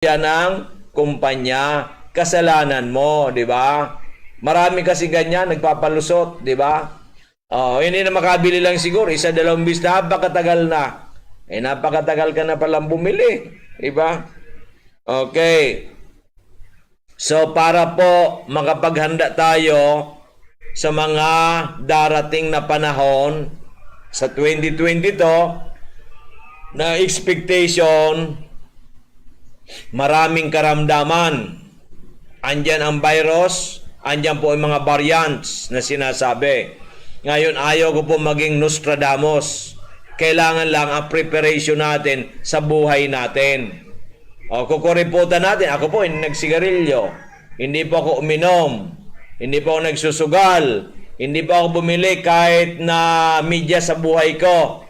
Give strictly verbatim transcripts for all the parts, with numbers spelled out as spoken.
yan ang kumpanya. Kasalanan mo, di ba? Marami kasi ganyan, nagpapalusot, di ba? Oh, hindi na makabili lang siguro, isa dalawang bis, napakatagal na. Eh, napakatagal ka na palang bumili, di ba? Okay. So, para po makapaghanda tayo sa mga darating na panahon sa twenty twenty-two, na expectation, maraming karamdaman. Andiyan ang virus, andiyan po ang mga variants na sinasabi. Ngayon, ayaw ko po maging Nostradamus. Kailangan lang ang preparation natin sa buhay natin. O, kukuriputan natin. Ako po, hindi nagsigarilyo. Hindi po ako uminom. Hindi po ako nagsusugal. Hindi po ako bumili kahit na media sa buhay ko.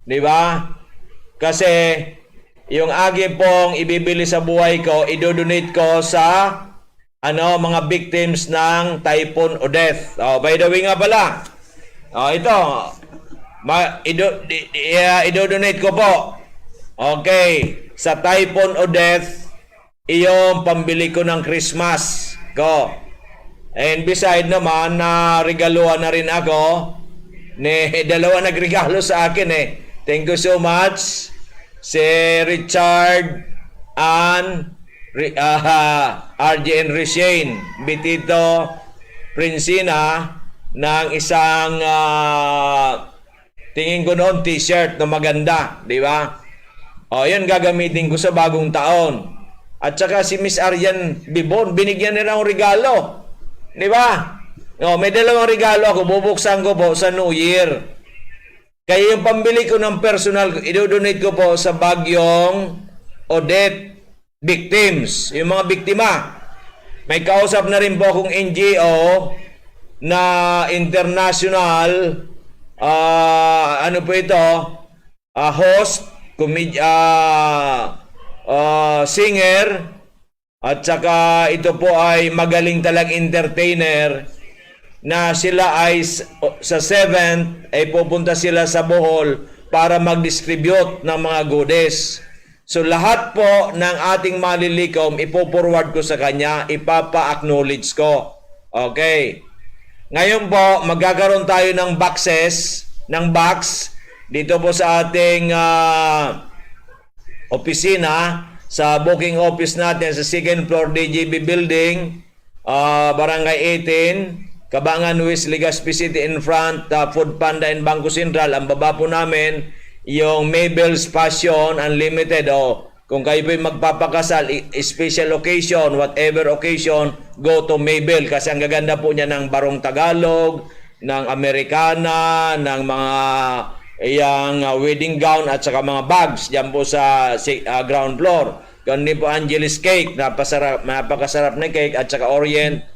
Di ba? Kasi yung akin pong ibibili sa buhay ko, idodonate ko sa ano, mga victims ng Typhoon Odette. Oh, by the way nga pala, oh, ito, ma, ido, di, di, ah, idodonate ko po. Okay, sa Typhoon Odette, iyong pambili ko ng Christmas ko. And beside naman, na regaluhan na rin ako ni dalawa nagregalo sa akin eh. Thank you so much. Si Richard and Ri-, ah, R J N Rishane, Bitito Prinsina, ng isang, ah, tingin ko noon, t-shirt na maganda, di ba? O, yun gagamitin ko sa bagong taon. At saka si Miss Arian Bibon, binigyan nila akong regalo. Di ba? O, may dalawang regalo ako, bubuksan ko po sa New Year. Kaya yung pambili ko ng personal, idodonate ko po sa bagyong Odette victims, yung mga biktima. May kausap na rin po akong N G O na international, ah, ano po ito, ah, host, comedi-, ah, ah, singer, at saka ito po ay magaling talang entertainer na sila ay s-, sa seventh ay pupunta sila sa Bohol para mag-distribute ng mga goodies. So lahat po ng ating malilikom, ipo-forward ko sa kanya, ipapa-acknowledge ko. Okay. Ngayon po, magkakaroon tayo ng boxes, ng box, dito po sa ating, ah, opisina, sa booking office natin sa second floor D G B Building, ah, Barangay eighteen, Cabangan West, Legazpi City, in front, ah, Food Panda and Bangko Sentral. Ang baba po namin, yung Mabel's Passion Unlimited. O, kung kayo po'y magpapakasal, i-, special occasion, whatever occasion, go to Mabel. Kasi ang gaganda po niya ng barong Tagalog, ng Amerikana, ng mga iyang, ah, wedding gown at saka mga bags diyan po sa si-, ah, ground floor. Ganun din po Angeles Cake, napasarap, napakasarap na cake, at saka Orient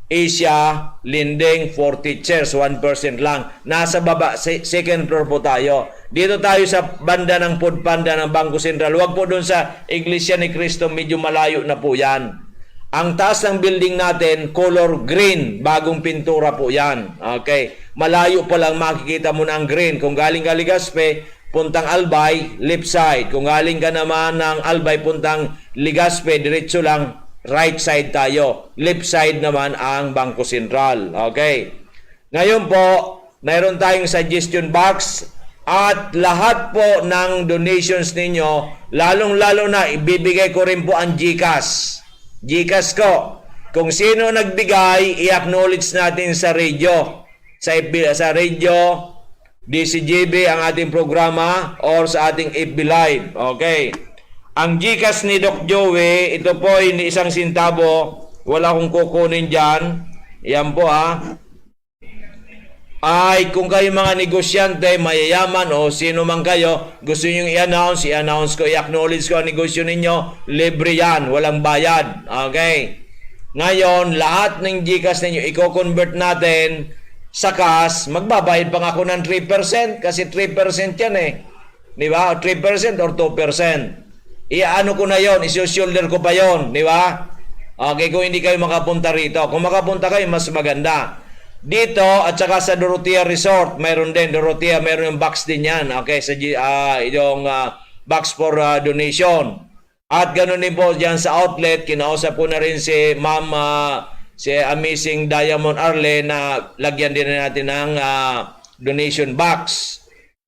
Asia Lending, forty chairs, one percent lang. Nasa baba, se-, second floor po tayo. Dito tayo sa banda ng Food Panda ng Bangko Sentral. Huwag po doon sa Iglesia ni Cristo, medyo malayo na po yan. Ang taas ng building natin, color green, bagong pintura po yan. Okay. Malayo pa lang makikita mo na ang green. Kung galing ka Legazpi, puntang Albay, left side. Kung galing ka naman ng Albay, puntang Legazpi, diretso lang, right side tayo. Left side naman ang Bangko Sentral. Okay. Ngayon po, mayroon tayong suggestion box at lahat po ng donations ninyo, lalong-lalo na ibibigay ko rin po ang GCash. GCash ko. Kung sino nagbigay, i-acknowledge natin sa radio. Sa F B, sa radio, D C G B ang ating programa or sa ating F B Live. Okay. Ang GCash ni Doc Joey, ito po hindi isang sentabo. Wala akong kukunin dyan. Yan po, ha. Ay, kung kayo mga negosyante, mayayaman o sino man kayo, gusto niyo i-announce, i-announce ko, i-acknowledge ko ang negosyo ninyo, libre yan, walang bayad. Okay. Ngayon, lahat ng GCash ninyo, i-convert natin sa cash, magbabayad pa nga ako ng three percent, kasi three percent yan eh. Di ba? Three percent or two percent. Iaano ko na yon, isi-shoulder ko pa yon, di ba? Okay, kung hindi kayo makapunta rito. Kung makapunta kayo, mas maganda. Dito at saka sa Dorotea Resort, mayroon din. Dorotea, mayroon yung box din yan. Okay, sa G-, ah, yung, ah, box for, ah, donation. At ganun din po dyan sa outlet, kinausap ko na rin si Ma'am, ah, si Amazing Diamond Arle na lagyan din natin ng, ah, donation box.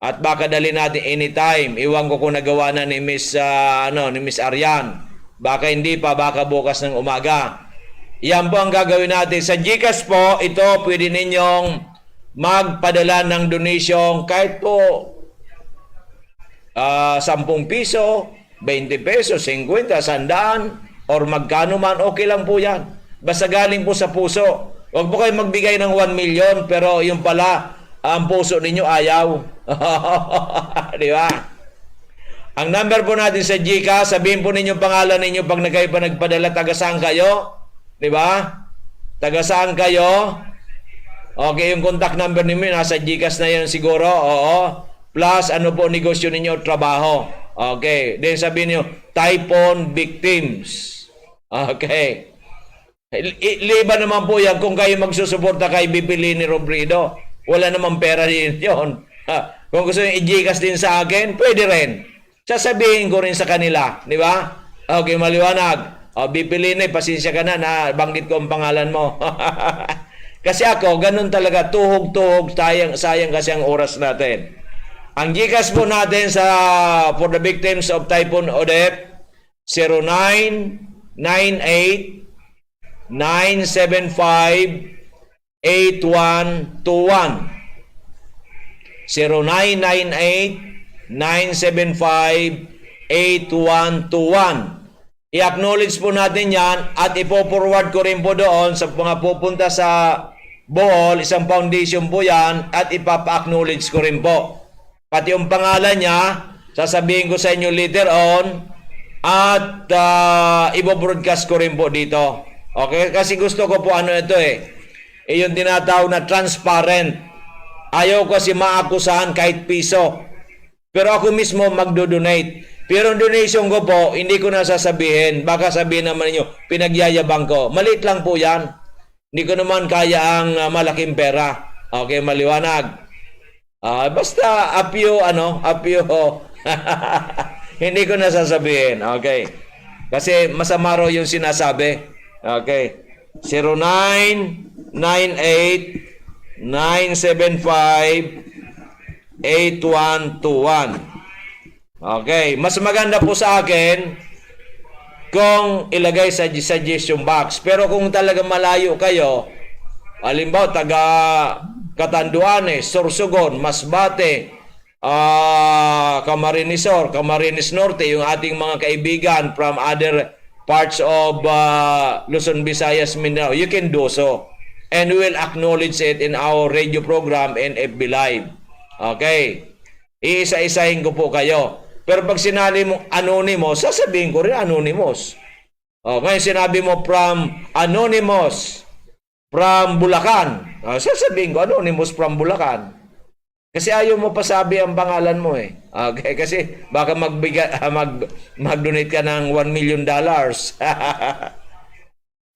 At baka dali natin anytime. Iwan ko kung nagawa na ni Miss, ah, ano, ni Miss Arian. Baka hindi pa, baka bukas ng umaga. Yan po ang gagawin natin. Sa GCash po, ito pwede ninyong magpadala ng donation kahit po, ah, sampung piso, baynte pesos, singkwenta, sandaan, or magkano man, okay lang po yan. Basta galing po sa puso. Huwag po kayo magbigay ng one million, pero yung pala, ang puso ninyo ayaw. Di ba? Ang number po natin sa GCash, sabihin po ninyo pangalan ninyo pag na kayo pa nagpadala, taga saan kayo? Di ba? Taga saan kayo? Okay, yung contact number ninyo, nasa GCash na yun siguro. Oo. Plus, ano po negosyo ninyo, trabaho. Okay. Then sabihin niyo, typhoon victims. Okay. I-, liban naman po yan kung kayo magsusuporta kay Bipili ni Robredo. Wala namang pera din yun. Ha, kung gusto nyo i-GCash din sa akin, pwede rin. Sasabihin ko rin sa kanila, di ba? Okay, maliwanag. O, Bipili ni, pasensya ka na, nabanggit ko ang pangalan mo. Kasi ako, ganun talaga, tuhog-tuhog, sayang, sayang kasi ang oras natin. Ang GCash po natin sa, for the victims of Typhoon Odette, zero nine nine eight nine seven five eight one two one. Zero nine nine eight nine seven five eight one two one. I-acknowledge po natin yan at ipo-forward ko rin po doon sa mga pupunta sa Bohol, isang foundation po yan, at ipapa-acknowledge ko rin po. Pati yung pangalan niya, sasabihin ko sa inyo later on, at, ah, ibo-broadcast ko rin po dito. Okay? Kasi gusto ko po ano ito eh. Eh, yung tinatawag na transparent. Ayaw ko kasi maakusahan kahit piso. Pero ako mismo magdo-donate. Pero ang donation ko po, hindi ko na sasabihin. Baka sabihin naman ninyo, "Pinagyayabang ko." Maliit lang po yan. Hindi ko naman kaya ang, ah, malaking pera. Okay, maliwanag. Ah, basta a few, ano, a few. Hindi ko na sasabihin. Okay. Kasi masama raw yung sinasabi. Okay. Zero nine nine eight nine seven five eight one two one. Okay. Mas maganda po sa akin kung ilagay sa suggestion box. Pero kung talaga malayo kayo, halimbawa, taga Catanduanes, Sorsogon, Masbate, ah, Camarines Sur, Camarines Norte, yung ating mga kaibigan from other parts of, ah, Luzon, Visayas, Mindanao, you can do so. And we will acknowledge it in our radio program and F B Live. Okay? Iisa-isahin ko po kayo. Pero pag sinabi mong anonymous, sasabihin ko rin anonymous. Oh, ngayon sinabi mo from anonymous, from Bulacan. Ah, sasabihin ko, anonymous from Bulacan. Kasi ayaw mo pasabi ang pangalan mo eh. Okay, kasi baka magbiga-, ah, mag-, mag-donate ka ng one million dollars.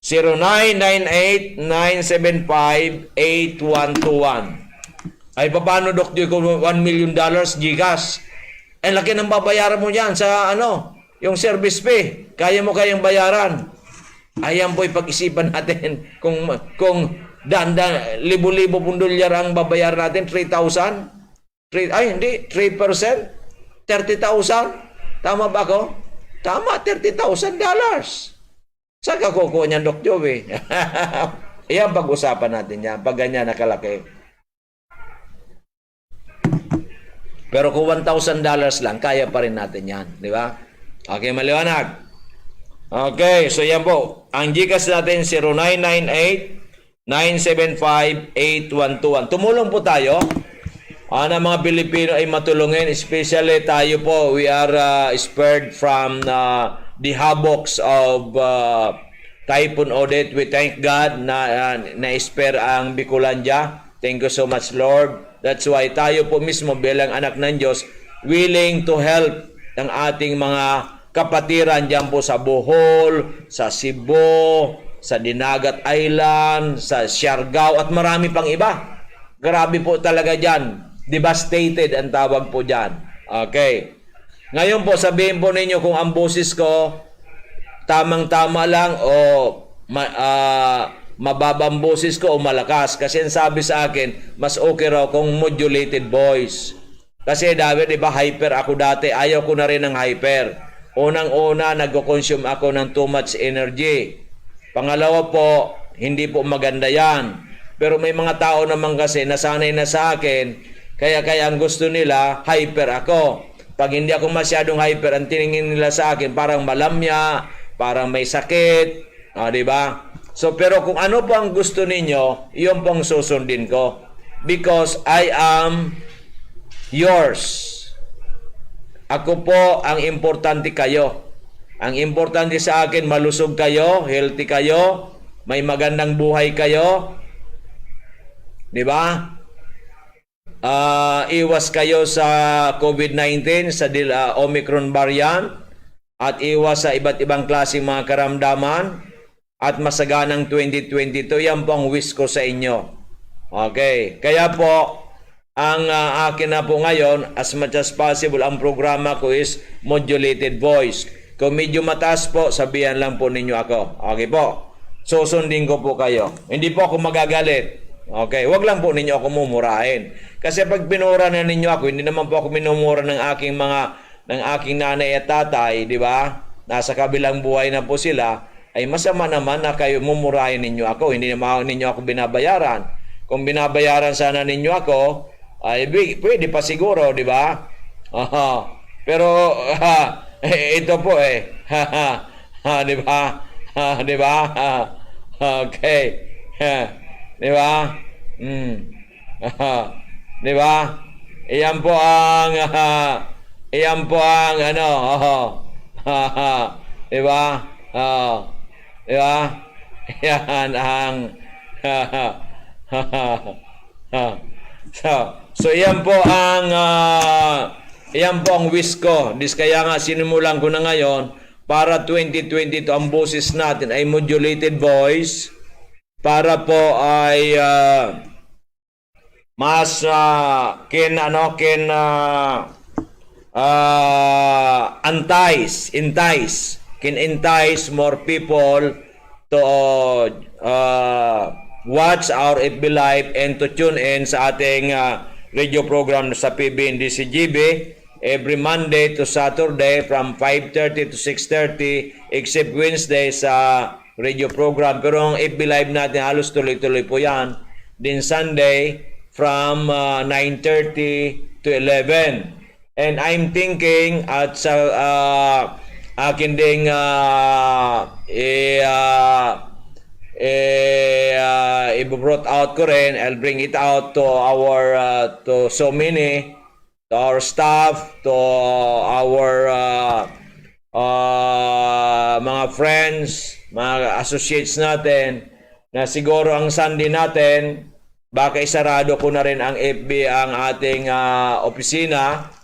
Zero nine nine eight nine seven five eight one two one. Ay, paano, Doc Joy, kung one million dollars GCash? Ang laki ng babayaran mo dyan sa, ano, yung service fee. Kaya mo kayang bayaran. Ayan po'y pag-isipan natin. Kung, kung danda, libo-libo pong dolyar ang babayaran natin, three thousand? Three, ay, hindi, three percent? Thirty thousand? Tama ba ako? Tama, thirty thousand dollars. Saan ka kukuha niyan, Doc Joey? Ayan, pag-usapan natin yan. Pag ganyan na kalaki. Pero kung one thousand dollars lang, kaya pa rin natin yan. Di ba? Okay, maliwanag. Okay, so yan po. Ang GCash natin, zero nine nine eight nine seven five eight one two one. Tumulong po tayo. Ah, na mga Pilipino ay matulungin, especially tayo po, we are, ah, spared from, ah, the havocs of, ah, Typhoon Odette. We thank God na, ah, na-spare ang Bicolandia. Thank you so much, Lord. That's why tayo po mismo bilang anak ng Diyos, willing to help ang ating mga kapatiran diyan po sa Bohol, sa Cebu, sa Dinagat Island, sa Siargao, at marami pang iba. Grabe po talaga diyan. Devastated ang tawag po diyan. Okay. Ngayon po, sabihin po ninyo kung ang boses ko tamang-tama lang o ma- ah, mababa ang boses ko o malakas. Kasi ang sabi sa akin, mas okay raw kung modulated voice. Kasi dahil, di ba, hyper ako dati. Ayaw ko na rin ng hyper. Unang-una, nagko-consume ako ng too much energy. Pangalawa po, hindi po maganda yan. Pero may mga tao naman kasi nasanay na sa akin, kaya, kaya ang gusto nila, hyper ako. Pag hindi ako masyadong hyper, ang tiningin nila sa akin, parang malamya, parang may sakit, ah, di ba? So, pero kung ano po ang gusto ninyo, yun pong susundin ko. Because I am yours. Ako po ang importante kayo. Ang importante sa akin, malusog kayo, healthy kayo, may magandang buhay kayo. Di ba? Ah, iwas kayo sa covid nineteen, sa dil-, ah, Omicron variant, at iwas sa iba't ibang klaseng mga karamdaman, at masaganang twenty twenty-two. Yan po ang wish ko sa inyo. Okay. Kaya po, ang, ah, akin na po ngayon, as much as possible, ang programa ko is modulated voice. Kung medyo mataas po, sabihan lang po ninyo ako. Okay po. Susundin ko po kayo. Hindi po ako magagalit. Okay? Wag lang po ninyo ako mumurahin. Kasi pag pinura na ninyo ako, hindi naman po ako minumura ng aking mga, ng aking nanay at tatay, di ba? Nasa kabilang buhay na po sila. Ay, masama naman na kayo mumurahin ninyo ako. Hindi naman ninyo ako binabayaran. Kung binabayaran sana ninyo ako, ay, bi-, pwede pa siguro, di ba? Aha. Pero, ha, ito po eh. Ha, di ba? Ha, di ba? Ha, okay. Ha, di ba? Hmm. Ha, di ba? Iyan po ang, ha, iyan po ang ano, oho. Ha, ha. Di ba? Oh. Di ba? Yan ang, ha, ha. Ha, ha. Ha. So, so iyan po ang, ah, iyan po ang wish ko. Dis-, kaya nga sinimulan ko na ngayon para twenty twenty-two ang boses natin ay modulated voice para po ay, ah, mas, ah, kin, ano, kin, ah, ah, entice, entice, kin entice more people to, uh, watch our F B Live and to tune in sa ating, uh, radio program sa P B N D C G B every Monday to Saturday from five thirty to six thirty, except Wednesday sa radio program. Pero ang F B Live natin halos tuloy-tuloy po yan. Then Sunday from, uh, nine thirty to eleven. And I'm thinking at sa, ah, akin ding, ah, i-, ah, i-, ah, ibo-brought out ko rin, I'll bring it out to our, ah, to so many, to our staff, to our, ah, ah, mga friends, mga associates natin, na siguro ang Sunday natin, baka isarado ko na rin ang F B, ang ating, ah, opisina.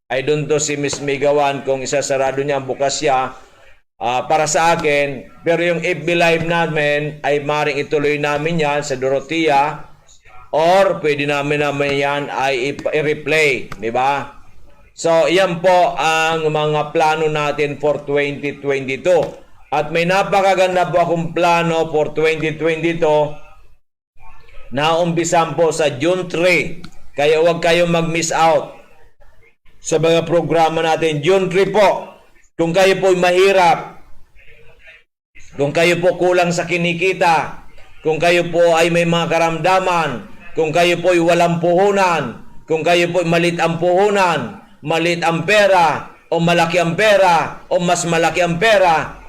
I don't know si Miss Migawan kung isasarado niya, bukas siya, ah, para sa akin. Pero yung F B Live namin ay maring ituloy namin yan sa Dorotea or pwede namin naman yan ay i-, i-replay, di ba? So, yan po ang mga plano natin for twenty twenty-two. At may napakaganda po akong plano for twenty twenty-two. Naumpisan po sa June three. Kaya huwag kayong mag-miss out sa mga programa natin. June three po, kung kayo po'y mahirap, kung kayo po kulang sa kinikita, kung kayo po ay may mga karamdaman, kung kayo po'y walang puhunan, kung kayo po'y malit ang puhunan, malit ang pera, o malaki ang pera, o mas malaki ang pera,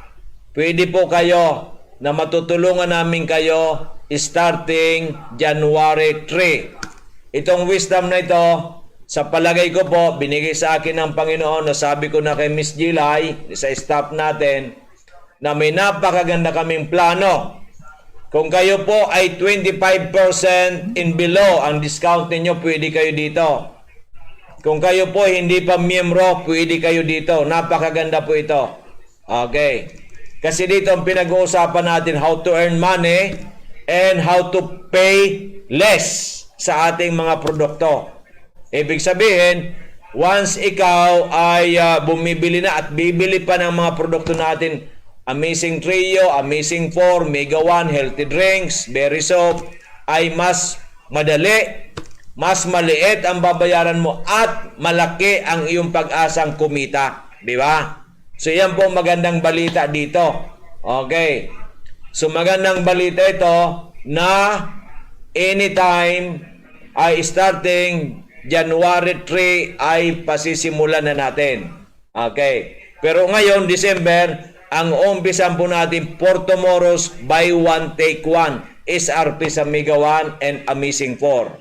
pwede po kayo na matutulungan namin kayo starting January three. Itong wisdom na ito, sa palagay ko po, binigay sa akin ng Panginoon na sabi ko na kay Miss Jilay, sa staff natin, na may napakaganda kaming plano. Kung kayo po ay twenty-five percent and below ang discount ninyo, pwede kayo dito. Kung kayo po hindi pa miyembro, pwede kayo dito. Napakaganda po ito. Okay. Kasi dito ang pinag-uusapan natin, how to earn money and how to pay less sa ating mga produkto. Ibig sabihin, Once ikaw ay, ah, bumibili na at bibili pa ng mga produkto natin, Amazing Trio, Amazing Four, Mega One, healthy drinks, Berry Soap, ay mas madali, mas maliit ang babayaran mo at malaki ang iyong pag-asang kumita. Di ba? So, yan po ang magandang balita dito. Okay. So, magandang balita ito na anytime ay starting January three ay pasisimulan na natin. Okay. Pero ngayon, December, ang umpisan po natin for tomorrow's buy one, take one, S R P sa Mega One and Amazing four.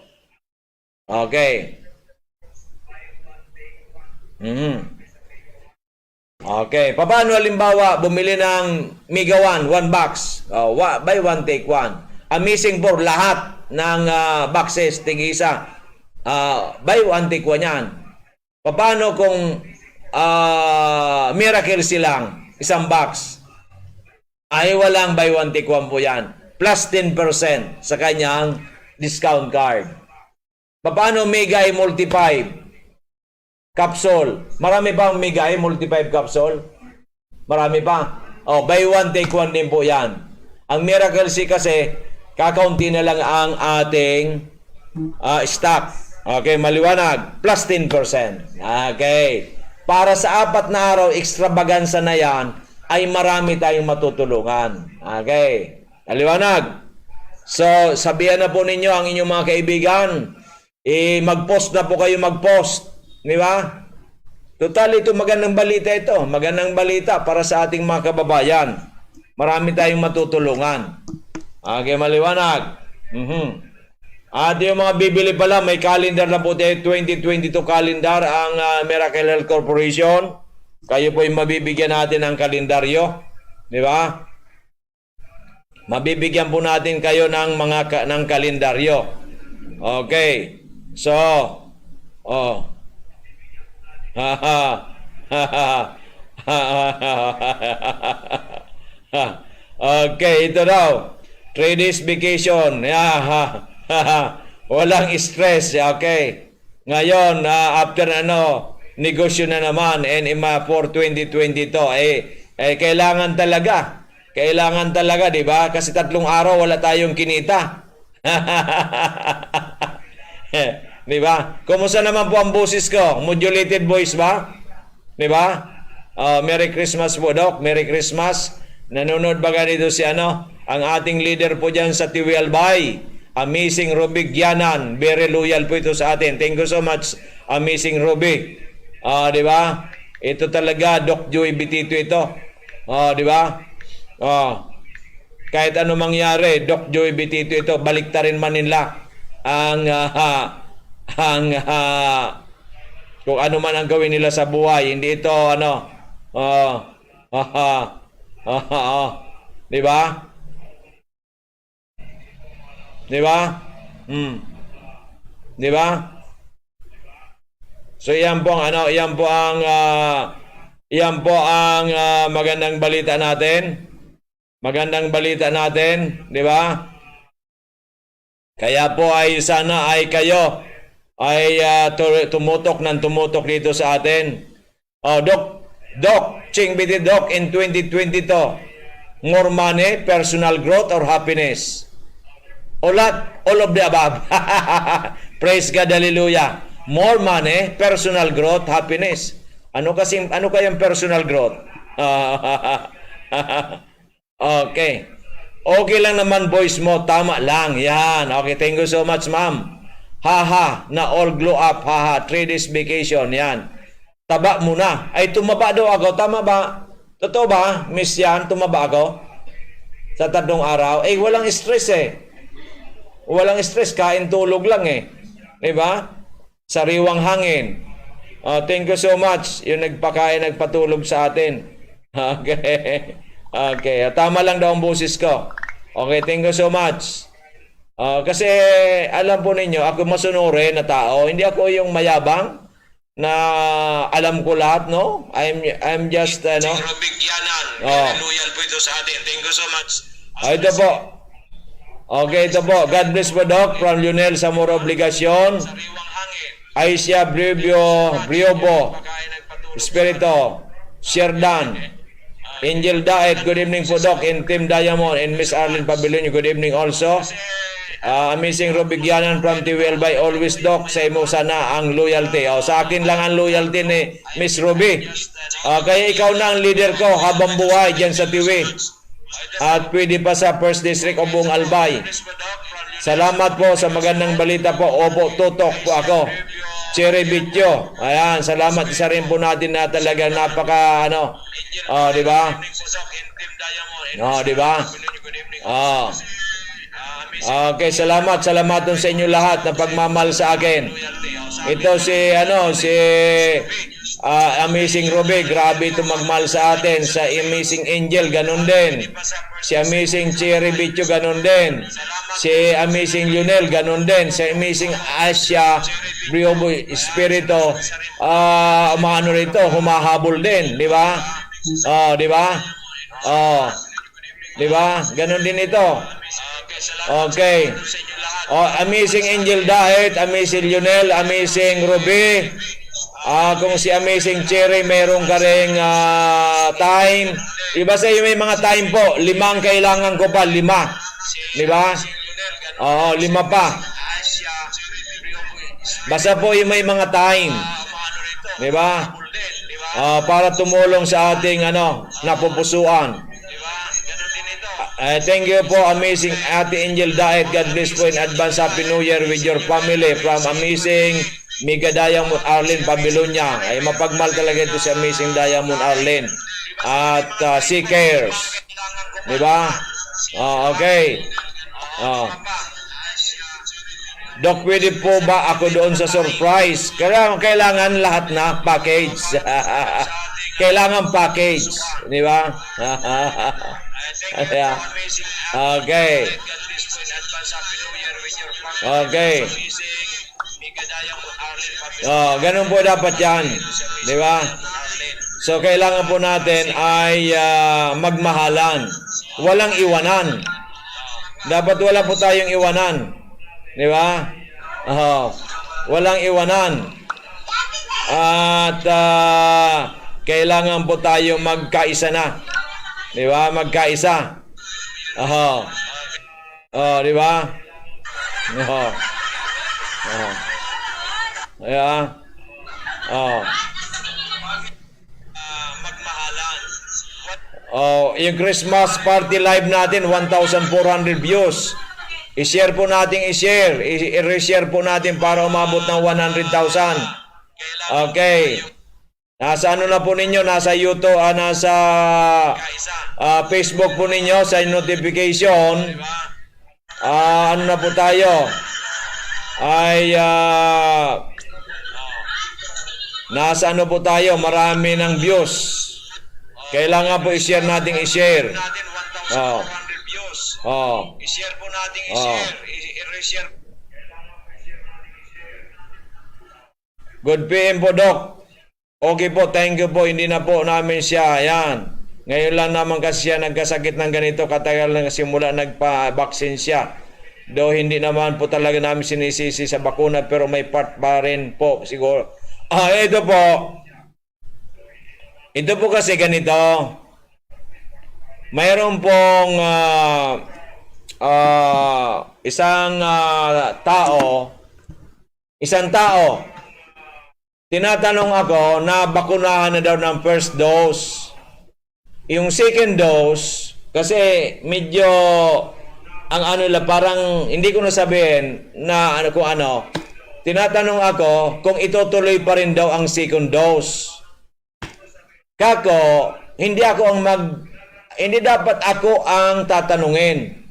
Okay. Mhm. Okay. Paano halimbawa, bumili ng Mega one, one box. Oh, wa-, buy one, take one. Amazing four, lahat ng, ah, boxes, tig-isa. Ah, buy one, take one yan. Paano kung, ah, Miracle silang, isang box? Ay, walang buy one, take one po yan. Plus ten percent sa kanyang discount card. Paano Mega E Multi five capsule? Marami bang Mega E Multi five capsule? Marami pa. Oh, buy one, take one din po yan. Ang Miracle C kasi, kakaunti na lang ang ating, ah, stock. Okay, maliwanag. Plus ten percent. Okay. Para sa apat na araw, extravaganza na yan, ay marami tayong matutulungan. Okay. Maliwanag. So, sabihan na po ninyo ang inyong mga kaibigan, eh, mag-post na po kayo, mag-post. Di ba? Total, ito magandang balita ito. Magandang balita para sa ating mga kababayan. Marami tayong matutulungan. Okay, maliwanag. Mhm. At yung mga bibili pala, may calendar na po tayo, twenty twenty-two calendar, ang, ah, Miracle Health Corporation. Kayo po yung mabibigyan natin ng kalendaryo. Di ba? Mabibigyan po natin kayo ng mga ka-, ng kalendaryo. Okay. So, oh. Okay, ito daw. Three days vacation. Yeah. Walang stress. Okay. Ngayon, ah, after ano, negosyo na naman, and ima for twenty twenty-two, eh, eh, kailangan talaga. Kailangan talaga, di ba? Kasi tatlong araw wala tayong kinita. Di ba? Kumusta naman po ang boses ko? Modulated voice ba? Di ba? Ah, Merry Christmas po, Doc. Merry Christmas. Nanonood ba ganito si ano? Ang ating leader po dyan sa Tiwi Albay. Amazing Ruby Gianan. Very loyal po ito sa atin. Thank you so much, Amazing Ruby. Ah, di ba? Ito talaga, Doc Joey Bitito ito. Ah, di ba? Ah. Kahit ano mangyari, Doc Joey Bitito ito, baliktarin man nila ang, ah, ang, ah, kung ano man ang gawin nila sa buhay. Hindi ito, ano, ah, ha, ha, ha, ha, oh. Di ba? Di ba? Hmm. Di ba? So, iyan po ang, ano, iyan po ang, ah, iyan po ang, ah, magandang balita natin. Magandang balita natin, di ba? Kaya po ay sana ay kayo ay, ah, tu-, tumutok ng tumutok dito sa atin. Oh, Doc, Doc, Ching Biti, Doc, in twenty twenty-two, more money, personal growth, or happiness? All, all of the above. Praise God, hallelujah. More money, personal growth, happiness. Ano kasi, ano kayang personal growth? Okay. Okay lang naman voice mo, tama lang. Yan. Okay, thank you so much, ma'am. Haha, na all glow up. Haha, three days vacation. Yan. Taba mo na. Ay, tumaba daw ako. Tama ba? Totoo ba, Miss Yan? Tumaba ako? Sa tatlong araw? Eh, walang stress eh. Walang stress. Kain, tulog lang eh. Di ba? Sariwang hangin. Ah, thank you so much. Yung nagpakain, nagpatulog sa atin. Okay. Okay. Ah, tama lang daw ang boses ko. Okay, thank you so much. Ah, kasi alam po ninyo, ako masunurin na tao. Hindi ako yung mayabang na alam ko lahat, no? I'm, I'm just, ano? Robig Yanan, Oh. Very loyal po ito sa atin. Thank you so much. Ah, ito po. Okay, ito po. God bless po, Doc. From Lionel Zamora Obligacion. Sariwang hangin. Aisha Briobo, Briobo, Espiritu, Sherdan, Angel Daet, good evening po, Doc, and Team Diamond, and Miss Arlene Pabilionio, good evening also. Ah, Amazing Ruby Gianan from T V L by always, Doc, sa imo sana ang loyalty. O, sa akin lang ang loyalty ni Miss Ruby. Ah, kaya ikaw na ang leader ko habang buhay dyan sa T V. At pwede pa sa First District o buong Albay. Salamat po sa magandang balita po. Opo, tutok po ako. Cherry Bityo. Ayan, salamat. Isa rin po natin na talagang napaka, ano, oh, di ba? Oh, di ba? Oh. Okay, salamat. Salamat sa inyo lahat na pagmamahal sa akin. Ito si, ano, si Ah, Amazing Ruby, grabe itong magmahal sa atin. Sa Amazing Angel, ganun din. Si Amazing Cherry Bityo, ganun din. Si Amazing Lionel, ganun din. Si Amazing Asia Briobo Espiritu, ah, umaano rito, humahabol din, di ba? Oh, di ba? Oh. Di ba? Ganun din ito. Okay. Oh, Amazing Angel Daet, Amazing Lionel, Amazing Ruby. Ah, kung si Amazing Cherry, meron ka ring, ah, time. Iba sa iyo may mga time po. Lima ang kailangan ko pa. Lima. Di ba? Oo, lima pa. Basta po yung may mga time. Di ba? Ah, para tumulong sa ating, ano, napupusuan. Eh, thank you po, Amazing Ate Angel Daet. God bless po in advance. Happy New Year with your family. From Amazing Mega Diamond Arlene Babylonia. Ay, mapagmal talaga ito si Amazing Diamond Arlene. At, ah, Seekers. Di ba? Oh, okay. Oh. Doc, pwede po ba ako doon sa surprise? Kailangan, kailangan lahat na package. Kailangan package, di ba? Yeah. Okay. Okay. Oh, ganun po dapat yan, di ba? So, kailangan po natin ay, ah, magmahalan. Walang iwanan. Dapat wala po tayong iwanan. Di ba? Oh, walang iwanan. At, ah, kailangan po tayo magkaisa na. Di ba? Magkaisa. Oh. Oh, di ba? Oh. Oh. Yeah. Oh. Oh, yung Christmas party live natin, one thousand four hundred views. I-share po natin, i-share. I- i-share po natin para umabot ng one hundred thousand. Okay. Nasa ano na po ninyo? Nasa YouTube, ah, nasa, ah, Facebook po ninyo, sa notification. Ah, ano na po tayo? Ay, ah, nasa ano po tayo? Marami ng views. Kailangan po i-share natin, i-share. Oh. Oh. Oh. Good P M po, Doc. Okay po, thank you po. Hindi na po namin siya, yan. Ngayon lang naman kasi siya nagkasakit ng ganito, katagal na kasi mula nagpa-vaccine siya. Though hindi naman po talaga namin sinisisi sa bakuna, pero may part pa rin po siguro. Ah, ito po. Ito po kasi ganito. Mayroon pong, ah, ah, isang, ah, tao, isang tao, tinatanong ako na bakunahan na daw ng first dose. Yung second dose, kasi medyo, ang ano nila, parang, hindi ko na sabihin na ano, kung ano. Tinatanong ako kung itutuloy pa rin daw ang second dose. Kako, hindi ako ang mag-, hindi dapat ako ang tatanungin.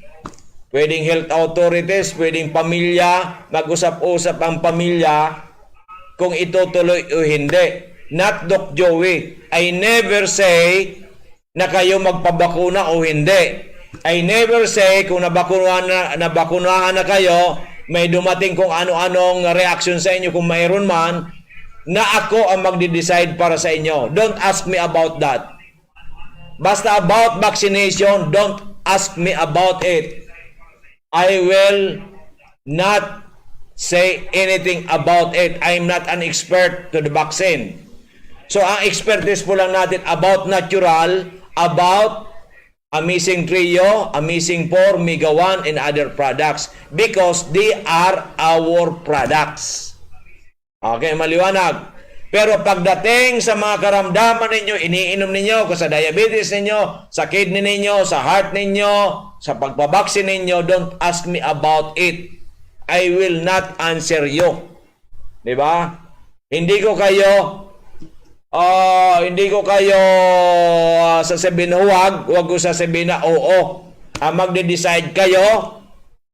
Pwedeng health authorities, pwedeng pamilya, mag-usap-usap ang pamilya kung itutuloy o hindi. Not Doc Joey. I never say na kayo magpabakuna o hindi. I never say kung nabakunahan na, nabakunahan na kayo, may dumating kung ano-anong reaction sa inyo kung mayroon man, na ako ang magde-decide para sa inyo. Don't ask me about that. Basta about vaccination, don't ask me about it. I will not say anything about it. I'm not an expert to the vaccine. So, ang expertise po lang natin about natural, about Amazing Trio, Amazing Four, Mega One, and other products because they are our products. Okay, maliwanag. Pero pagdating sa mga karamdaman ninyo, iniinom ninyo, kung sa diabetes ninyo, sa kidney ninyo, sa heart ninyo, sa pagpabaksin ninyo, don't ask me about it. I will not answer you. Di ba? Hindi ko kayo, ah, hindi ko kayo, ah, sasabihin na huwag, huwag ko sasabihin na oo. Ang magde-decide kayo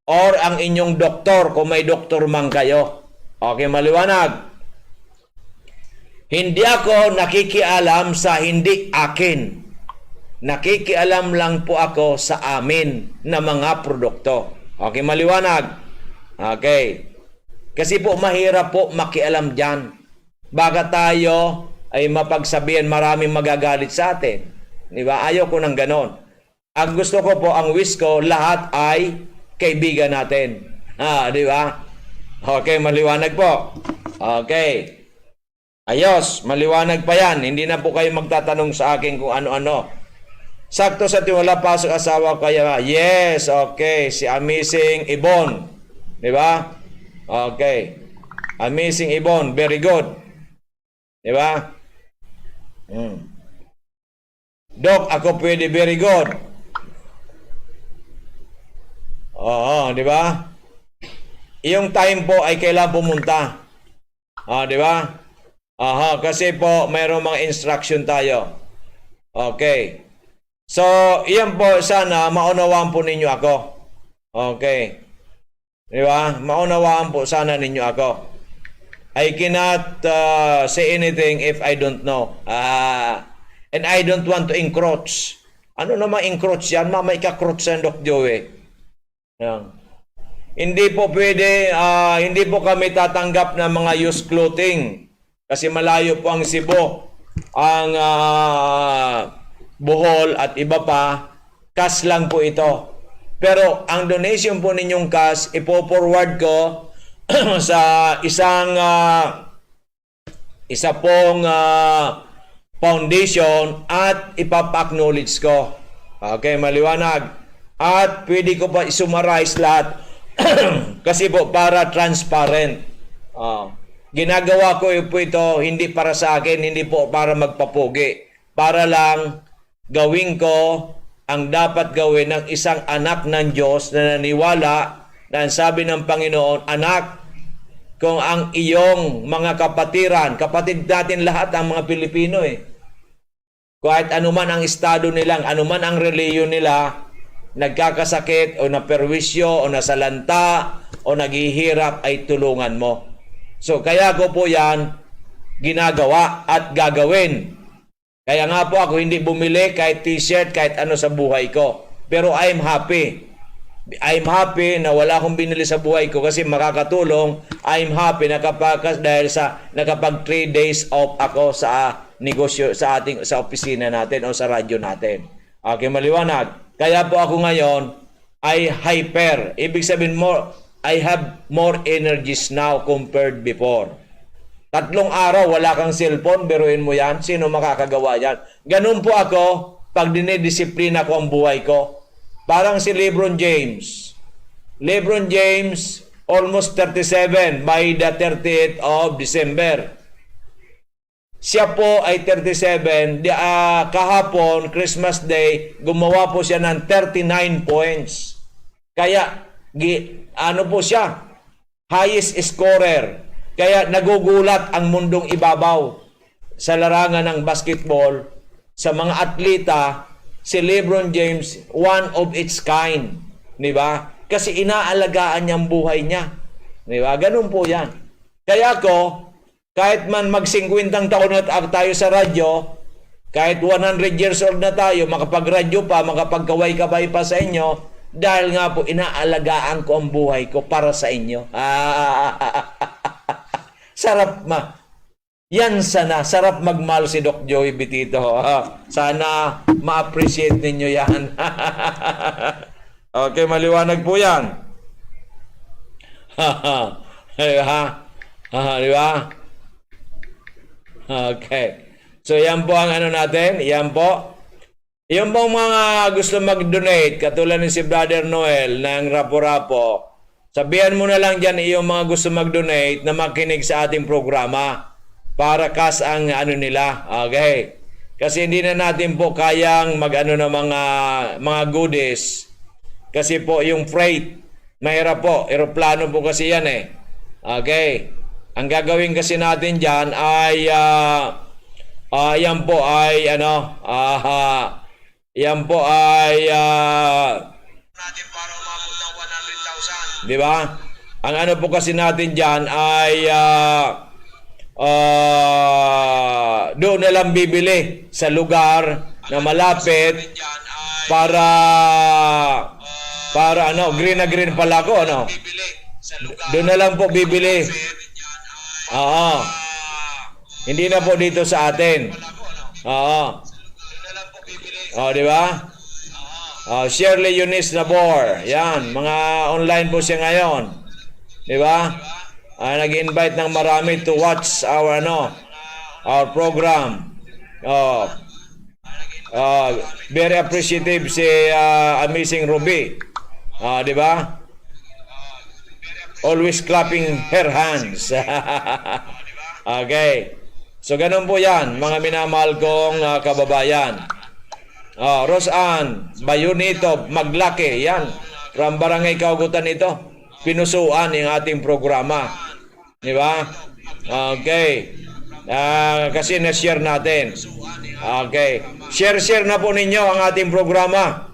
or ang inyong doktor, kung may doktor man kayo. Okay, maliwanag. Hindi ako nakikialam sa hindi akin. Nakikialam lang po ako sa amin na mga produkto. Okay, maliwanag. Okay. Kasi po, mahirap po makialam diyan. Baka tayo ay mapagsabihan, maraming magagalit sa atin. Di ba? Ayoko ng ganon. Ang gusto ko po, ang wish ko, lahat ay kaibigan natin. Ah, di ba? Okay, maliwanag po. Okay. Ayos, maliwanag pa yan. Hindi na po kayo magtatanong sa akin kung ano-ano. Sakto sa tiwala, pasok asawa ko kaya nga. Yes, okay. Si Amazing Ibon. Di ba? Okay. Amazing Ibon, very good. Di ba? Hmm. Doc, ako pwede, very good. Oo, di ba? Yung time po ay kailan pumunta. Ah, di ba? Aha, kasi po mayroong mga instruction tayo. Okay. So, iyan po sana, maunawaan po ninyo ako. Okay. Di ba? Maunawaan po sana ninyo ako. I cannot, ah, say anything if I don't know. Ah, and I don't want to encroach. Ano namang encroach yan? Mama, ika-crotch yan, Doc Joey. Yan. Hindi po pwede, ah, hindi po kami tatanggap ng mga used clothing. Kasi malayo po ang Cebu, ang, ah, Bohol at iba pa. Cash lang po ito. Pero ang donation po ninyong cash, ipo-forward ko sa isang, ah, isa pong, ah, foundation at ipapa-acknowledge ko. Okay, maliwanag. At pwede ko pa i-summarize lahat kasi po para transparent. Ah, ginagawa ko po ito hindi para sa akin, hindi po para magpapugi. Para lang gawin ko ang dapat gawin ng isang anak ng Diyos na naniwala na ang sabi ng Panginoon, "Anak, kung ang iyong mga kapatiran," kapatid natin lahat ang mga Pilipino eh. Kahit anuman ang estado nilang, anuman ang relihiyon nila, nagkakasakit o naperwisyo o nasalanta o naghihirap, ay tulungan mo. So, kaya ko po yan ginagawa at gagawin. Kaya nga po ako hindi bumili kahit t-shirt, kahit ano sa buhay ko. Pero I'm happy. I'm happy na wala akong binili sa buhay ko kasi makakatulong. I'm happy nakapag-, dahil sa nakapag three days off ako sa negosyo, sa ating, sa opisina natin o sa radyo natin. Okay, maliwanag. Kaya po ako ngayon ay hyper. Ibig sabihin mo, I have more energies now compared before. Tatlong araw, wala kang cellphone, biruin mo yan. Sino makakagawa yan? Ganun po ako pag dinidisiplina ko ang buhay ko. Parang si LeBron James. LeBron James, almost thirty-seven by the thirtieth of December. Siya po ay thirty-seven. Di, ah, kahapon, Christmas Day, gumawa po siya ng thirty-nine points. Kaya, gi-, ano po siya? Highest scorer. Kaya nagugulat ang mundong ibabaw sa larangan ng basketball, sa mga atleta, si LeBron James, one of its kind. Di ba? Kasi inaalagaan niya ang buhay niya. Di ba? Ganun po yan. Kaya ako, kahit man mag-singkwentang taon na ta-, tayo sa radyo, kahit one hundred years old na tayo, makapagradyo pa, makapagkaway-kabay pa sa inyo, dahil nga po, inaalagaan ko ang buhay ko para sa inyo. Sarap ma-, yan sana, sarap magmahal si Doc Joey Bitito. Sana ma-appreciate ninyo yan. Okay, maliwanag po yan. Di ba? Ah, di ba? Okay. So, yan po ang ano natin. Yan po. Yung pong mga gusto mag-donate, katulad ni si Brother Noel ng Rapu-Rapu, sabihan mo na lang dyan yung mga gusto mag-donate na makinig sa ating programa para kas ang ano nila. Okay. Kasi hindi na natin po kayang mag-ano ng mga, mga goodies. Kasi po yung freight, mahirap po. Eroplano po kasi yan eh. Okay. Ang gagawin kasi natin dyan ay, ah, ah, yan po ay ano, ah, yan po ay, ah, di ba? Ang ano po kasi natin dyan ay, ah, ah, doon na lang bibili sa lugar na malapit para, para ano, green na green pala ako, ano? Doon na lang po bibili. Oo. Hindi na po dito sa atin. Oo. Oh, di ba? Oh, Shirley Eunice Nabor. Yan, mga online po siya ngayon. Di ba? Ah, nag-invite ng marami to watch our, ano, our program. Oh. Ah, very appreciative si, ah, Amazing Ruby. Ah, di ba? Always clapping her hands. Okay. So, ganun po yan, mga minamahal kong, ah, kababayan. Ah, Roseanne Bayunito Maglaki, yan. From Barangay Kaugutan ito. Pinusuan yung ating programa. Di ba? Okay. Ah, kasi na-share natin. Okay. Share-share na po ninyo ang ating programa.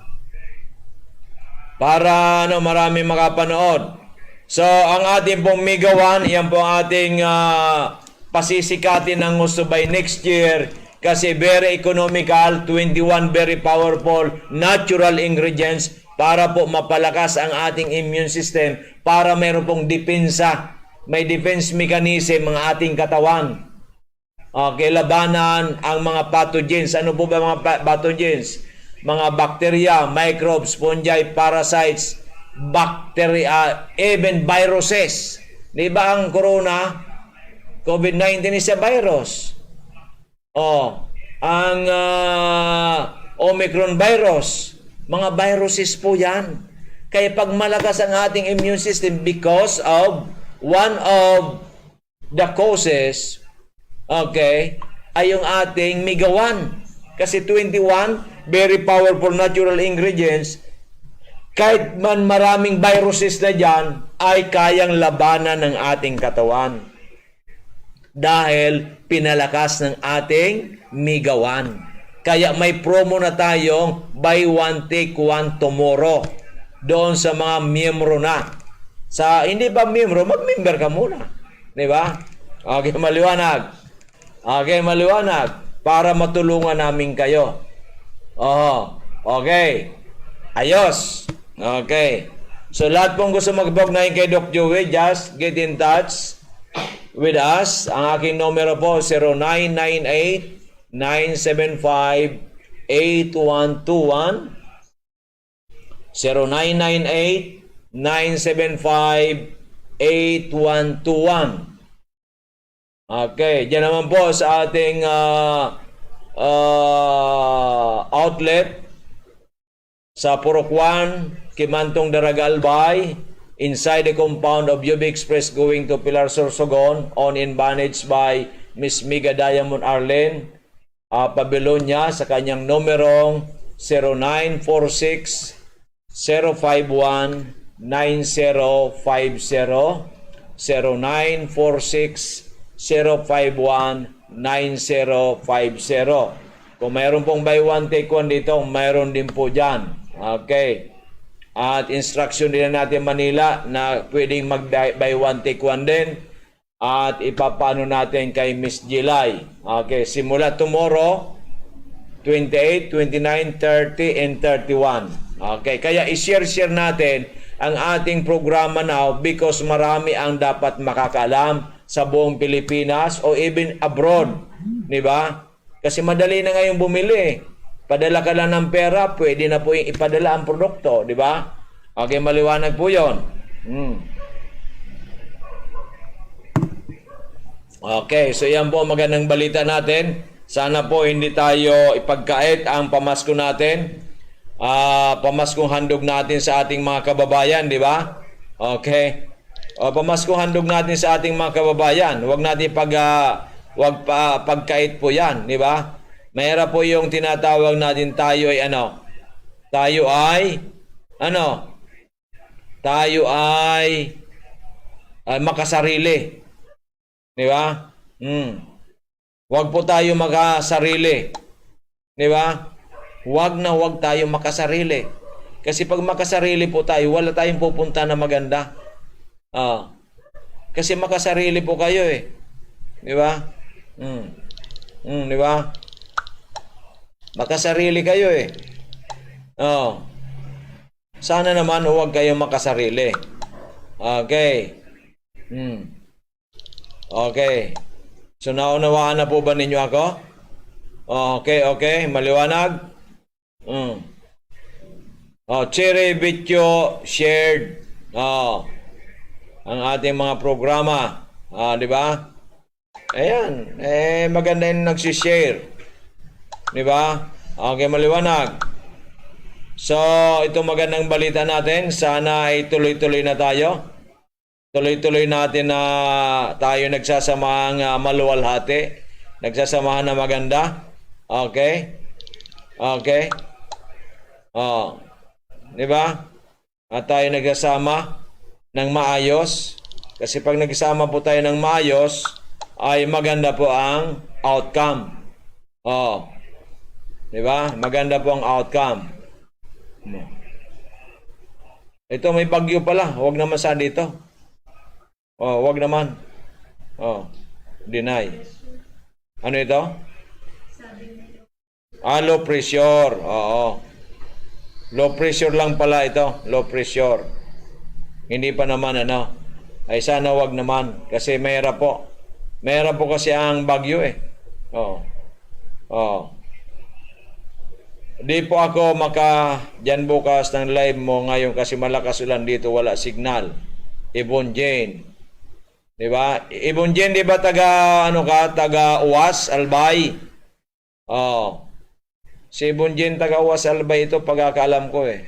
Para, ano, marami makapanood. So, ang ating pong Migawan, yan po ang ating, ah, pasisikatin ng gusto by next year. Kasi very economical, twenty-one very powerful natural ingredients para po mapalakas ang ating immune system, para meron pong depensa, may defense mechanism ang ating katawan. Okay, labanan ang mga pathogens. Ano po ba mga pa- pathogens? Mga bacteria, microbes, fungi, parasites, bacteria, even viruses. Di ba ang corona, covid nineteen is a virus? Oh, ang, ah, Omicron virus, mga viruses po yan. Kaya pag malakas ang ating immune system because of one of the causes, okay, ay yung ating Migawan. Kasi twenty-one very powerful natural ingredients, kahit man maraming viruses na dyan, ay kayang labanan ng ating katawan. Dahil pinalakas ng ating Migawan. Kaya may promo na tayong buy one, take one tomorrow doon sa mga miyembro na. Sa hindi pa miyembro, mag-member ka muna. Di ba? Okay, maliwanag. Okay, maliwanag. Para matulungan namin kayo. Oh, okay. Ayos. Okay. So, lahat pong gusto magpag-book na kay Doc Joey, just get in touch with us. Ang aking numero po, zero nine nine eight, nine seven five, eight one two one. Zero nine nine eight, nine seven five, eight one two one. Okay, diyan naman po sa ating, ah, ah, outlet sa Purok one, Kimantong Daraga, Albay, inside the compound of U B Express going to Pilar, Sorsogon, owned and managed by Miss Miga Diamond Arlen, ah, Pabilonia, sa kanyang numerong zero nine four six, zero five one, nine zero five zero, zero nine four six, zero five one, nine zero five zero. Kung mayroon pong buy one, take one dito, mayroon din po dyan. Okay. At instruction din natin Manila na pwedeng mag-buy buy one, take one din. At ipapaano natin kay Miss Jilay. Okay, simula tomorrow, twenty-eight, twenty-nine, thirty, and thirty-one. Okay, kaya i-share-share natin ang ating programa now because marami ang dapat makakaalam sa buong Pilipinas o even abroad, di ba? Kasi madali na ngayon bumili. Padala ka lang ng pera, pwede na po yung ipadala ang produkto, di ba? Okay, maliwanag po yun. Hmm. Okay, so yan po ang magandang balita natin. Sana po hindi tayo ipagkait ang pamasko natin. Ah, pamaskong handog natin sa ating mga kababayan, di ba? Okay. O, pamaskong handog natin sa ating mga kababayan. Huwag natin pag, ah, huwag pa, pagkait po yan, di ba? Mahirap po yung tinatawag natin tayo ay ano? Tayo ay, ano? Tayo ay, ay makasarili. Di ba? Hmm. Huwag po tayo makasarili. Di ba? Huwag na huwag tayo makasarili. Kasi pag makasarili po tayo, wala tayong pupunta na maganda. Ah. Kasi makasarili po kayo eh. Di ba? Hmm. Hmm, di ba? Makasarili kayo eh. Oh. Sana naman huwag kayong makasarili. Okay. Hmm. Okay. So, naunawaan na po ba ninyo ako? Okay, okay. Maliwanag? Hmm. Oh, Cherry Bityo shared. Oh, ang ating mga programa. Ah, di ba? Ayan. Eh, maganda yung nagsishare. Di ba? Okay, maliwanag. So, itong magandang balita natin, sana ay tuloy-tuloy na tayo. Tuloy-tuloy natin na tayo nagsasamahang, ah, maluwalhati. Nagsasamahan na maganda. Okay? Okay? Oh. Di ba? At tayo nagsasama ng maayos. Kasi pag nagsama po tayo ng maayos, ay maganda po ang outcome. Oh. Di ba? Maganda po ang outcome. Ito, may bagyo pala. Huwag naman sa dito. Oh, huwag naman. Oh, deny. Ano ito? Ah, low pressure. Oo. Low pressure lang pala ito. Low pressure. Hindi pa naman ano. Ay sana wag naman. Kasi mahirap po. Mahirap po kasi ang bagyo eh. Oo. Oo. Di po ako maka diyan bukas ng live mo ngayon kasi malakas ulan dito, wala signal. Ibon Jane. Di ba? Ibon Jane, di ba taga, ano ka, taga Uwas, Albay? Oh. Si Ibon Jane, taga Uwas, Albay ito, pagkakaalam ko eh.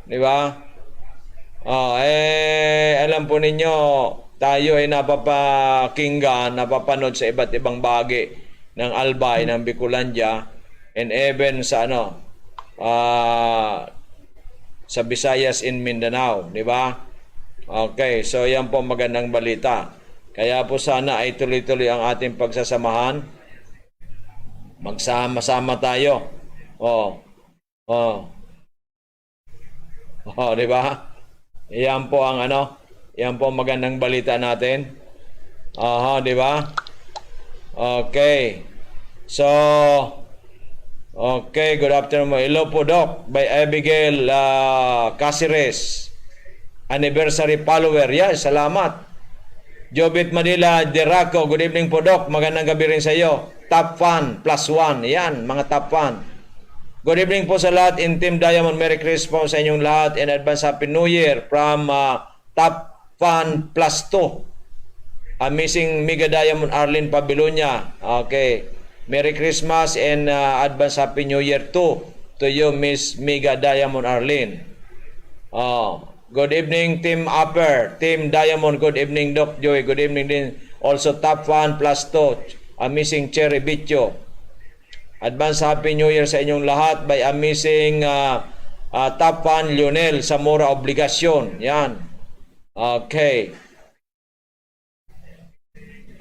Di ba? Oh, eh, alam po ninyo, tayo ay napapakinggan, napapanood sa iba't ibang bahagi ng Albay, ng Bicolandia, and even sa ano, ah, sa Visayas in Mindanao, di ba? Okay, so yan po magandang balita. Kaya po sana ay tuloy-tuloy ang ating pagsasamahan. Magsama-sama tayo. Oh. Oh. Oh, di ba? Iyan po ang ano, iyan po ang magandang balita natin. Aha, di ba? Okay. So, okay, good afternoon. Hello po, Doc. By Abigail, ah, Caceres. Anniversary follower. Yeah, salamat. Jobit Manila Deraco, good evening po, Doc. Magandang gabi rin sa iyo. Top fan, plus one. Yan, mga top fan. Good evening po sa lahat in Team Diamond. Merry Christmas po sa inyong lahat and advance Happy New Year from, ah, Top Fan Plus two. Amazing Mega Diamond Arlene Pabilonia. Okay. Merry Christmas and, ah, advance Happy New Year too to you, Miss Mega Diamond Arlene. Oh, good evening, Team Upper, Team Diamond. Good evening, Doc Joy. Good evening din also Top Fan Plus two, Amazing Cherry Bicho. Advance Happy New Year sa inyong lahat by Amazing, ah, ah, Top Fan Lionel Zamora Obligacion. Yan. Okay.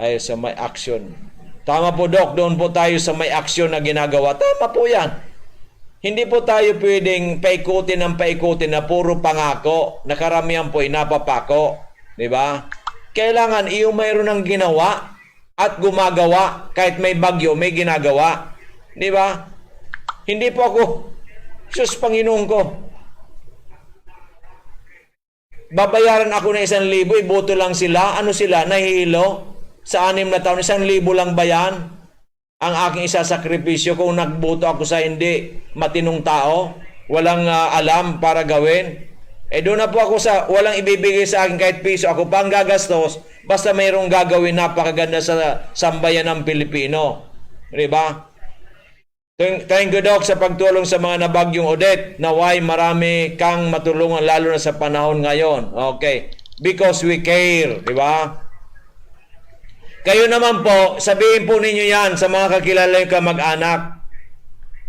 Ay, sa may action. Tama po, Doc. Doon po tayo sa may action na ginagawa. Tama po yan. Hindi po tayo pwedeng paikutin ng paikutin na puro pangako na karamihan po ay napapako. Di ba? Kailangan iyo mayroon ng ginawa at gumagawa. Kahit may bagyo, may ginagawa. Di ba? Hindi po ako, Sus, Panginoon ko. Babayaran ako ng isang libo, iboto lang sila. Ano sila? Nahihilo? Sa anim na taon, isang libo lang ba yan? Ang aking isasakripisyo kung nagboto ako sa hindi matinong tao, walang, ah, alam para gawin. Eh, doon na po ako sa walang ibibigay sa akin kahit piso. Ako pa ang gagastos, basta mayroong gagawin napakaganda sa sambayan ng Pilipino. Di ba? Thank, thank you, Doc, sa pagtulong sa mga nabagyong Odette. Naway marami kang matulungan, lalo na sa panahon ngayon. Okay. Because we care, di ba? Kayo naman po, sabihin po ninyo yan sa mga kakilala yung kamag-anak.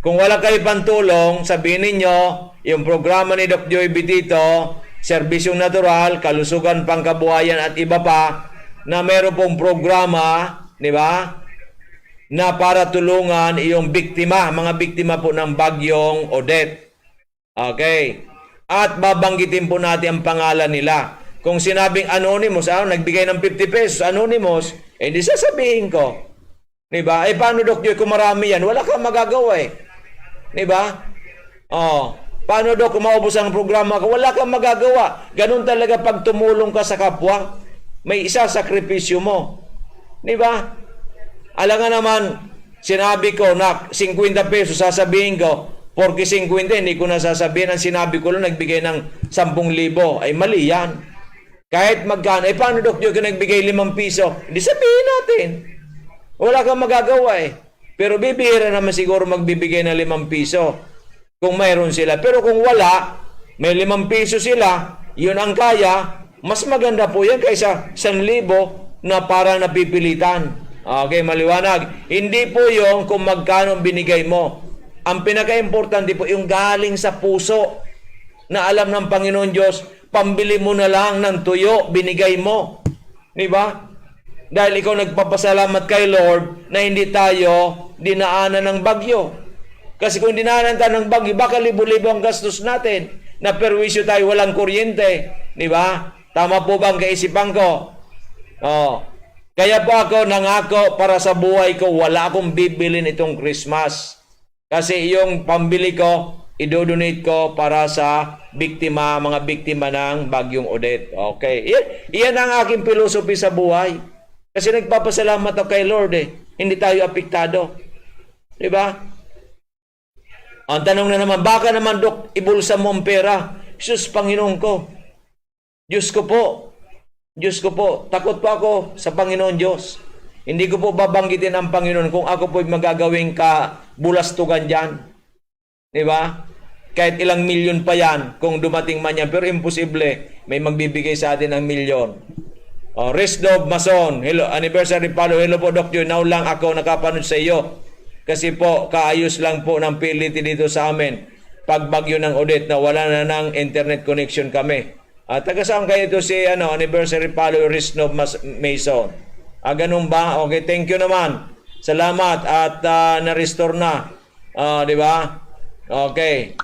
Kung wala kayo pantulong, sabihin ninyo, yung programa ni Doc Joy Bitito, Serbisyong Natural, Kalusugan, Pangkabuhayan at iba pa, na meron pong programa, di ba, na para tulungan yung biktima, mga biktima po ng Bagyong Odette. Okay. At babanggitin po natin ang pangalan nila. Kung sinabing anonymous, ah, nagbigay ng fifty pesos, anonymous, eh di sasabihin ko. Di ba? Eh, paano, Doc Joy, kung marami yan? Wala kang magagawa eh. Di ba? Oh, paano, Doc, kung maubos ang programa ko? Wala kang magagawa. Ganun talaga pag tumulong ka sa kapwa. May isasakripisyo mo. Di ba? Alangan naman, sinabi ko na singkwenta pesos, sasabihin ko, porke singkwenta, hindi ko na sasabihin. Ang sinabi ko lang, nagbigay ng sampung libo. Ay, mali yan. Kahit magkano. Eh, paano, Doc Joy, kung nagbigay limang piso? Di sabihin natin. Wala kang magagawa eh. Pero bibihira naman siguro magbibigay ng limang piso kung mayroon sila. Pero kung wala, may limang piso sila, yun ang kaya, mas maganda po yan kaysa san libo na parang napipilitan. Okay, maliwanag. Hindi po yung kung magkano binigay mo. Ang pinaka-importante po, yung galing sa puso na alam ng Panginoon Diyos, pambili mo na lang ng tuyo, binigay mo. Di ba? Dahil ikaw nagpapasalamat kay Lord na hindi tayo dinaanan ng bagyo. Kasi kung dinaanan tayo ng bagyo, baka libo-libo ang gastos natin. Naperwisyo tayo, walang kuryente. Di ba? Tama po ba ang kaisipan ko? Oh. Kaya po ako nangako para sa buhay ko, wala akong bibilin itong Christmas. Kasi yung pambili ko, idodonate ko para sa biktima, mga biktima ng Bagyong Odette. Okay. Iyan, iyan ang aking philosophy sa buhay. Kasi nagpapasalamat ako kay Lord eh. Hindi tayo apektado. Di ba? Ang tanong na naman, baka naman, Dok, ibulsa mo ang pera? Sus, Panginoon ko. Diyos ko po. Diyos ko po. Takot po ako sa Panginoon Diyos. Hindi ko po babanggitin ang Panginoon kung ako po'y magagawing kabulastugan diyan. Di ba? Kahit ilang milyon pa yan, kung dumating man yan. Pero imposible, may magbibigay sa atin ng milyon. Oh, Resdov Mason, hello, anniversary follow. Hello po, Doc Joy. Now lang ako nakapanood sa iyo. Kasi po, kaayos lang po ng P L D T dito sa amin. Pag bagyo ng Odette, nawala na ng internet connection kami. Ah, taga saan kayo ito si, ano, anniversary follower Resnov Mas-, Mason? Ah, ganun ba? Okay, thank you naman. Salamat at, ah, na-restore na. Ah, di ba? Okay.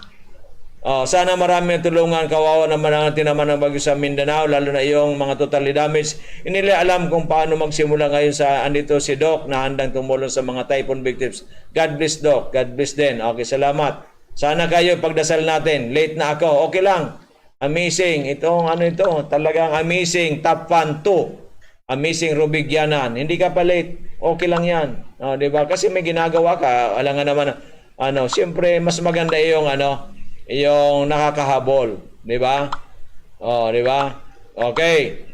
Oh, sana marami ang tulungan. Kawawa naman ang tinamaan ng bagyo sa Mindanao, lalo na yung mga totally damaged. Hindi nila alam kung paano magsimula ngayon sa andito si Doc na handang tumulong sa mga typhoon victims. God bless, Doc. God bless din. Okay, salamat. Sana kayo, pagdasal natin. Late na ako. Okay lang. Amazing. Itong ano ito, talagang amazing. Top fan two. Amazing Rubigianan. Hindi ka pa late. Okay lang yan. Oh, di ba? Kasi may ginagawa ka. Alangan naman, ano, siyempre, mas maganda yung, ano, yung nakakahabol. Di ba? Oh, di ba? Okay.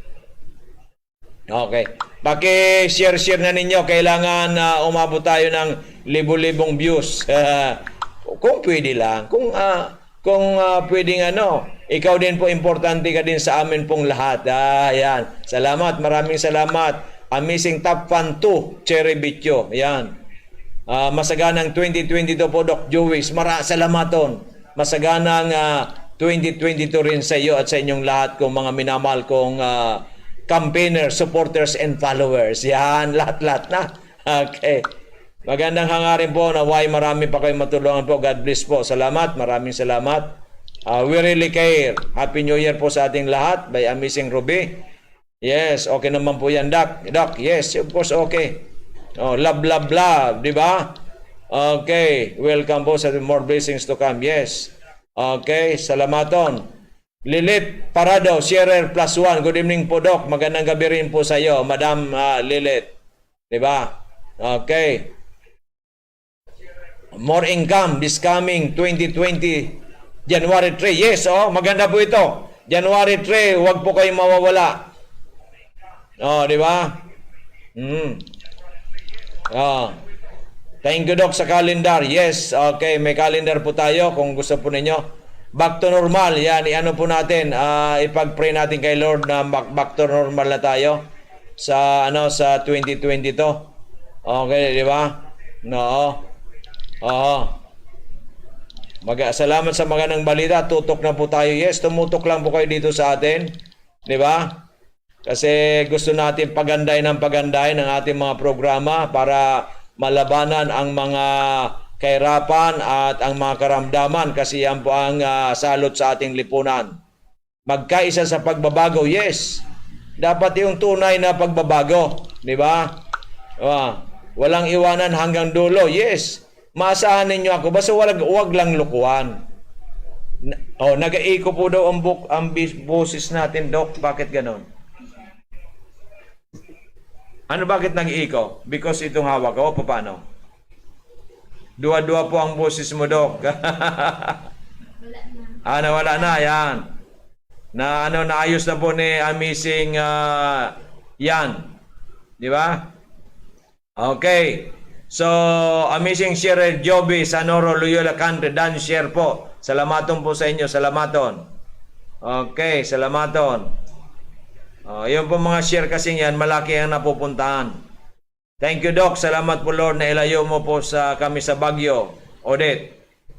Okay. Paki-share-share na ninyo. Kailangan, ah, umabot tayo ng libo-libong views. Kung pwede lang. Kung, ah, kung, ah, pwedeng ano, ikaw din po, importante ka din sa amin pong lahat. Ah, yan. Salamat. Maraming salamat. Amazing Top Fan two, Cherry Bityo. Yan. Ah, masaganang twenty twenty-two po, Doc Joey. Mara-, salamaton. Masaganang, ah, twenty twenty-two rin sa iyo at sa inyong lahat kong mga minamahal kong, ah, campaigner, supporters, and followers. Yan, lahat-lahat na. Okay. Magandang hangarin po. Naway marami pa kayong matulungan po. God bless po. Salamat. Maraming salamat. Ah, we really care. Happy New Year po sa ating lahat. By Amazing Ruby. Yes, okay naman po yan, Doc. Doc, yes, of course, okay. Oh, love, love, love, di ba? Okay, welcome po sa more blessings to come. Yes. Okay, salamaton. Lilith Parado, sharer plus one. Good evening po, Doc. Magandang gabi rin po sa iyo, Madam, ah, Lilith. Di ba? Okay. More income this coming twenty twenty, January three. Yes, oh, maganda po ito. January three, wag po kayong mawawala. Oh, di ba? Mm. Oh. Thank you, Doc, sa calendar. Yes, okay, may calendar po tayo kung gusto po ninyo. Back to normal, yan, i-ano po natin, ah, ipag-pray natin kay Lord na back, back to normal na tayo sa, ano, sa twenty twenty-two. Okay, di ba? No. Oo. Mag-, salamat sa magandang balita. Tutok na po tayo. Yes, tumutok lang po kayo dito sa atin. Di ba? Kasi gusto natin pagandahin ng pagandahin ang ating mga programa para malabanan ang mga kahirapan at ang mga karamdaman, kasi yan po ang, ah, salot sa ating lipunan. Magkaisa sa pagbabago, yes. Dapat yung tunay na pagbabago, di ba? Ah, walang iwanan hanggang dulo, yes. Maasahan ninyo ako, basta wag, wag lang lukuhan. Na, oh, nag-echo po daw ang buk-, ang bis-, boses natin, Doc. Bakit ganon? Ano, bakit nag-echo? Because itong hawak ko, paano? Dua-dua po ang boses mo, Doc. Ah, nawala na, yan. Na, ano, naayos na po ni Amazing, ah, yan. Di ba? Okay. So, Amazing Share Joby, Sanoro, Loyola Country, done share po. Salamaton po sa inyo, salamaton. Okay, salamaton. Oh, yun po mga share kasing yan, malaki ang napupuntahan. Thank you, Doc. Salamat po, Lord, na ilayo mo po sa kami sa Baguio, Odette.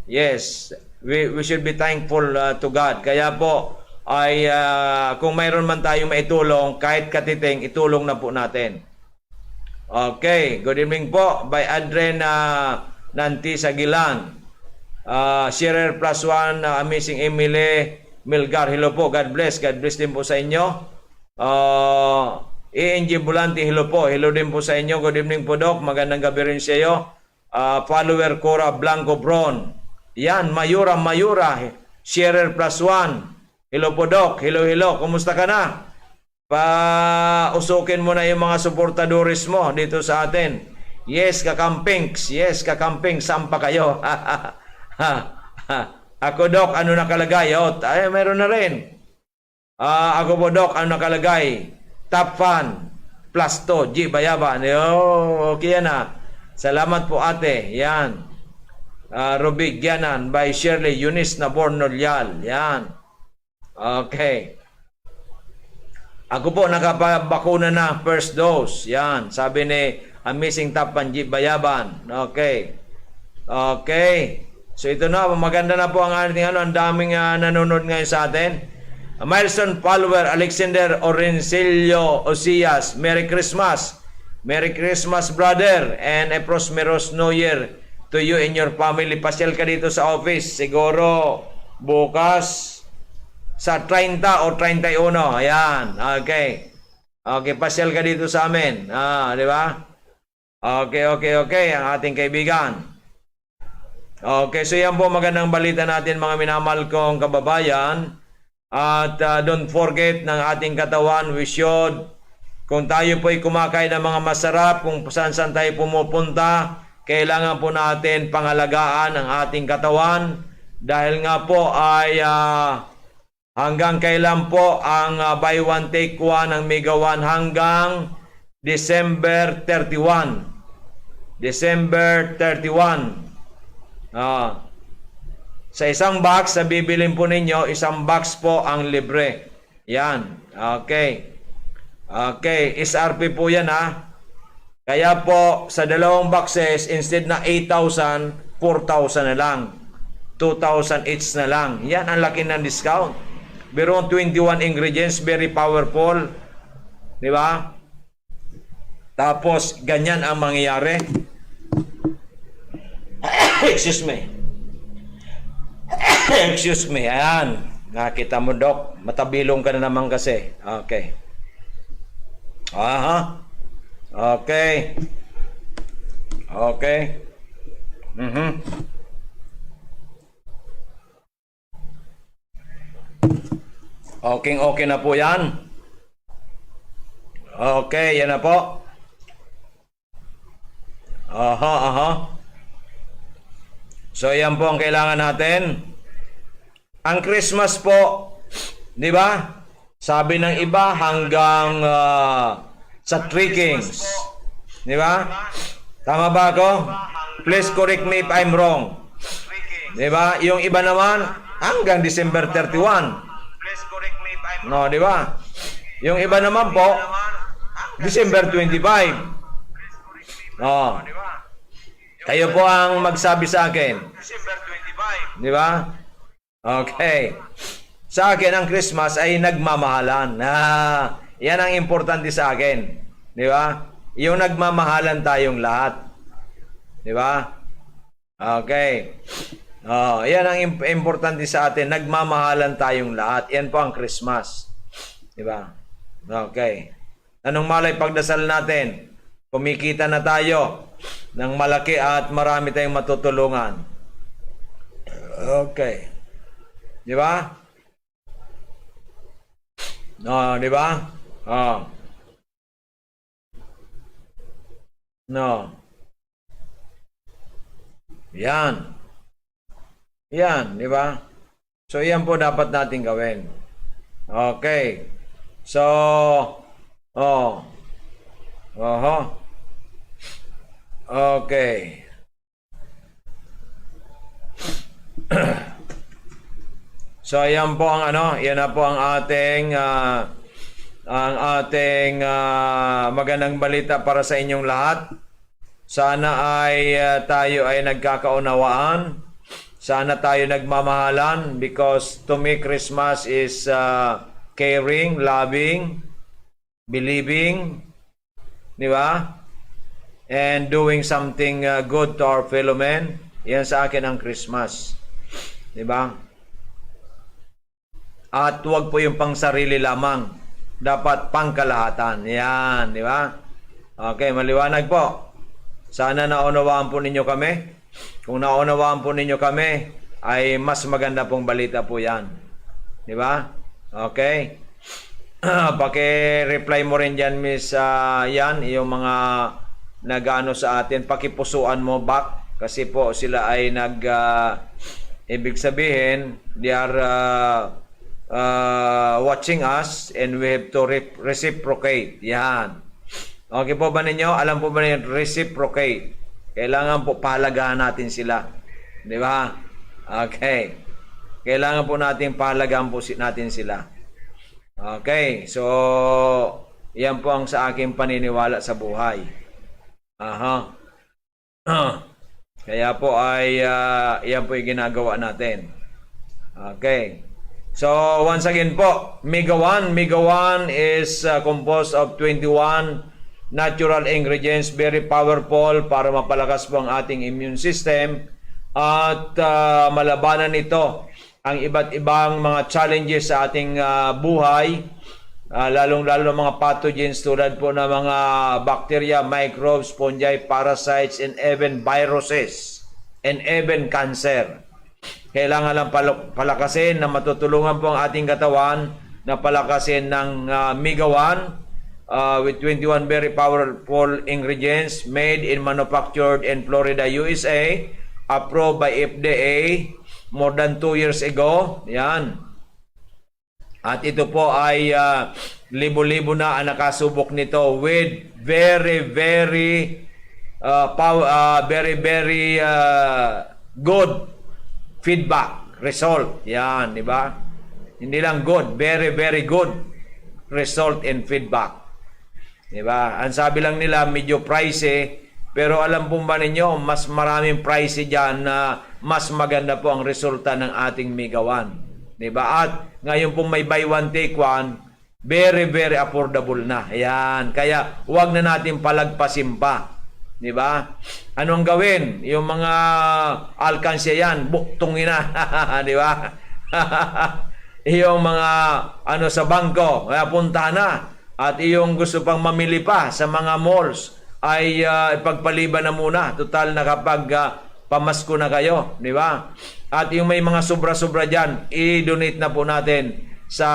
Yes, we, we should be thankful, uh, to God. Kaya po, ay, uh, kung mayroon man tayong maitulong, kahit katiting, itulong na po natin. Okay, good evening po by Adren, uh, Nanti Sagilan. Uh, Shearer plus one, uh, Amazing Emily Milgar, hello po. God bless. God bless din po sa inyo. Uh, E N G Volante, hello po. Hello din po sa inyo. Good evening po, Doc. Magandang gabi rin sa iyo. Ah, follower Cora Blanco Bron. Yan, Mayura, Mayura. Sharer plus one. Hello po, Doc. Hello, hello. Kumusta ka na? Pausukin mo na yung mga suportadores mo dito sa atin. Yes, kakampings. Yes, kakampings. Saan pa kayo? Ako, Doc, ano nakalagay? Oh, ay, meron na rin. Ah, ako po, Doc, ang nakalagay, top fan, plus two, G Bayaban. Yo, okay yan, ah. Salamat po, ate. Yan. Ah, Rubig Yanan by Shirley Eunice Nabor Nolial. Yan. Okay. Ako po, nakapabakuna na, first dose. Yan. Sabi ni Amazing Top Fan, G Bayaban. Okay. Okay. So, ito na, maganda na po ang ating ano, ang daming, ah, nanonood ngayon sa atin. Milestone follower, Alexander Orencillo Osias, Merry Christmas. Merry Christmas, brother, and a prosperous New Year to you and your family. Pasyal ka dito sa office, siguro bukas sa treinta o treinta y uno. Ayan, okay. Okay, pasyal ka dito sa amin. Ah, di ba? Okay, okay, okay, ang ating kaibigan. Okay, so yan po, magandang balita natin, mga minamahal kong kababayan. At, ah, don't forget ng ating katawan, we should. Kung tayo po'y kumakain ng mga masarap, kung saan-saan tayo pumupunta, kailangan po natin pangalagaan ang aating katawan. Dahil nga po ay, ah, hanggang kailan po ang, ah, buy one take one, ang Mega One, hanggang December thirty-one. December thirty-one. Ah, sa isang box na bibilin po ninyo, isang box po ang libre. Yan. Okay. Okay. S R P po yan, ha. Kaya po, sa dalawang boxes, instead na eight thousand, four thousand na lang. Two thousand each na lang. Yan ang laki ng discount. Pero ang twenty-one ingredients, very powerful. Di ba? Tapos, ganyan ang mangyayari. Excuse me. Excuse me. Ayan. Nakita mo, Doc. Matabilong ka na naman kasi. Okay. Aha. Okay. Okay. Mhm. Okay, okay na po yan. Okay, yan na po. Aha, aha. So, yan po ang kailangan natin. Ang Christmas po, Di ba? Sabi ng iba, hanggang ah, sa Three Kings. Di ba? Tama ba ako? Please correct me if I'm wrong. Di ba? Yung iba naman, hanggang December thirty-one. No, di ba? Yung iba naman po, December twenty-five. Oh. Kayo po ang magsabi sa akin. Di ba? Okay. Sa akin, ang Christmas ay nagmamahalan. Ah, yan ang importante sa akin. Di ba? Yung nagmamahalan tayong lahat. Di ba? Okay. Oh, yan ang im- importante sa atin. Nagmamahalan tayong lahat. Yan po ang Christmas. Di ba? Okay. Anong malay pagdasal natin? Kumikita na tayo ng malaki at marami tayong matutulungan. Okay. Di ba? No, di ba? Oh. No. Yan. Yan, di ba? So, yan po dapat natin gawin. Okay. So, oh. Oho. Okay. So, yan po ang ano, yan na po ang ating ah, ang ating ah, magandang balita para sa inyong lahat. Sana ay ah, tayo ay nagkakaunawaan. Sana tayo nagmamahalan, because to me, Christmas is ah, caring, loving, believing, di ba? And doing something uh, good to our fellow men. Yan sa akin ang Christmas. Di ba? At huwag po yung pang sarili lamang. Dapat pangkalahatan. Yan, di ba? Okay, maliwanag po. Sana naunawaan po ninyo kami. Kung naunawaan po ninyo kami, ay mas maganda pong balita po yan. Di ba? Okay? Paki-reply mo rin dyan, Miss ah, Yan, yung mga nag-ano sa atin, pakipusuan mo back. Kasi po sila ay nag, ah, ibig sabihin, they are ah, ah, watching us and we have to re- reciprocate. Yan. Okay po ba ninyo? Alam po ba ninyo, reciprocate? Kailangan po pahalagahan natin sila. Di ba? Okay. Kailangan po natin pahalagahan po si- natin sila. Okay. So, yan po ang sa aking paniniwala sa buhay. Aha. Kaya po ay ah, yan po yung ginagawa natin. Okay. So, once again po, Mega One. Mega One is ah, composed of twenty-one natural ingredients, very powerful para mapalakas po ang ating immune system at ah, malabanan nito ang iba't ibang mga challenges sa ating ah, buhay, ah, lalong-lalo ng mga pathogens tulad po ng mga bacteria, microbes, fungi, parasites, and even viruses, and even cancer. Kailangan lang pal- palakasin na matutulungan po ang ating katawan na palakasin ng ah, Mega One ah, with twenty-one very powerful ingredients made in manufactured in Florida, U S A, approved by F D A more than two years ago. Yan. At ito po ay ah, libo-libo na ang nakasubok nito with very, very uh, pow- uh, very, very uh, good feedback, result. Yan, di ba? Hindi lang good, very, very good result and feedback. Di ba? Ang sabi lang nila, medyo pricey, pero alam po ba ninyo, mas maraming pricey dyan na mas maganda po ang resulta ng ating Mega One. Di ba? At ngayon pong may buy one, take one, very, very affordable na. Ayan. Kaya, wag na natin palagpasin pa. Di ba? Ano ang gawin? Yung mga alkansya yan, buktong ina. Di ba? Yung mga ano sa bangko, kaya punta na. At yung gusto pang mamili pa sa mga malls, ay ah, ipagpaliban na muna. Total, nakapag ah, pamasko na kayo, di ba? At yung may mga sobra-sobra dyan, i-donate na po natin sa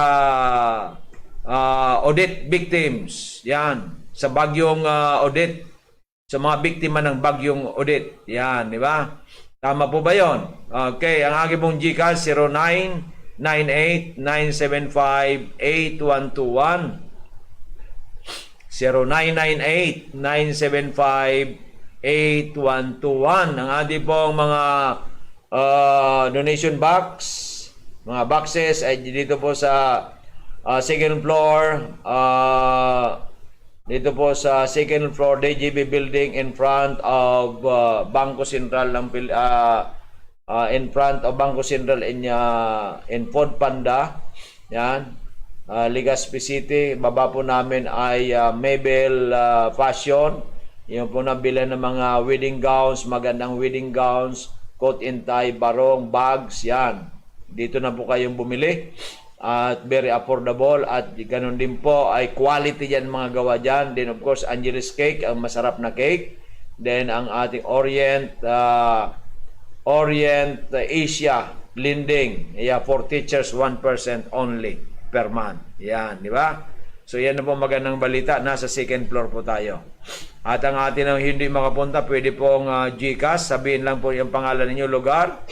ah, Odette victims. Yan. Sa bagyong ah, Odette. Sa mga biktima ng bagyong Odette. Yan, di ba? Tama po ba yon? Okay, ang aking pong GCash, zero nine nine eight nine seven five eight one two one. Zero nine nine eight nine seven five eight one two one. Ang ating pong mga, ah, donation box, mga boxes ay dito po sa, ah, second floor, ah, dito po sa second floor D G B building in front of, ah, Bangko Sentral ng Pil-, ah, ah, in front of Bangko Sentral in, ah, in Food Panda. Yan. Ah, Legazpi City, baba po namin ay, ah, Mabel, ah, Fashion. Yung po nabili ng mga wedding gowns, magandang wedding gowns, coat and tie, barong, bags, yan. Dito na po kayong bumili. At very affordable at ganun din po ay quality yan mga gawa dyan. Then of course, Angeles Cake, ang masarap na cake. Then ang ating Orient, ah, Orient Asia Blending, yeah, for teachers, one percent only per month. Yan, di ba? So yan na po magandang balita. Nasa second floor po tayo. At ang atin ang hindi makapunta, pwede pong, ah, GCash. Sabihin lang po yung pangalan ninyo, lugar.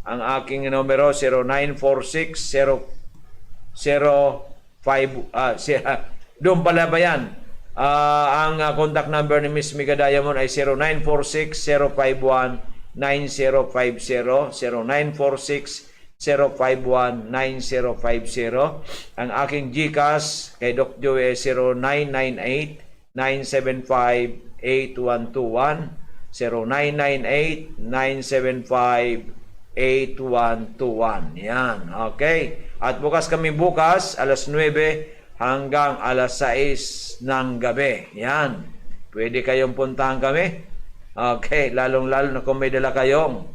Ang aking numero, zero nine four six zero zero five, ah, si, ah, doon pala ba yan? Ah, ang, ah, contact number ni Miss Mega Diamond ay zero nine four six zero five one nine zero five zero, zero nine four six zero five one nine zero five zero. Ang aking GCash kay Doc Joey ay zero nine nine eight nine seven five eight one two one, zero nine nine eight nine seven five eight one two one. Yan. Okay. At bukas kami bukas, alas nuebe hanggang alas sais ng gabi. Yan. Pwede kayong puntahan kami. Okay. Lalong-lalo na kung may dala kayong,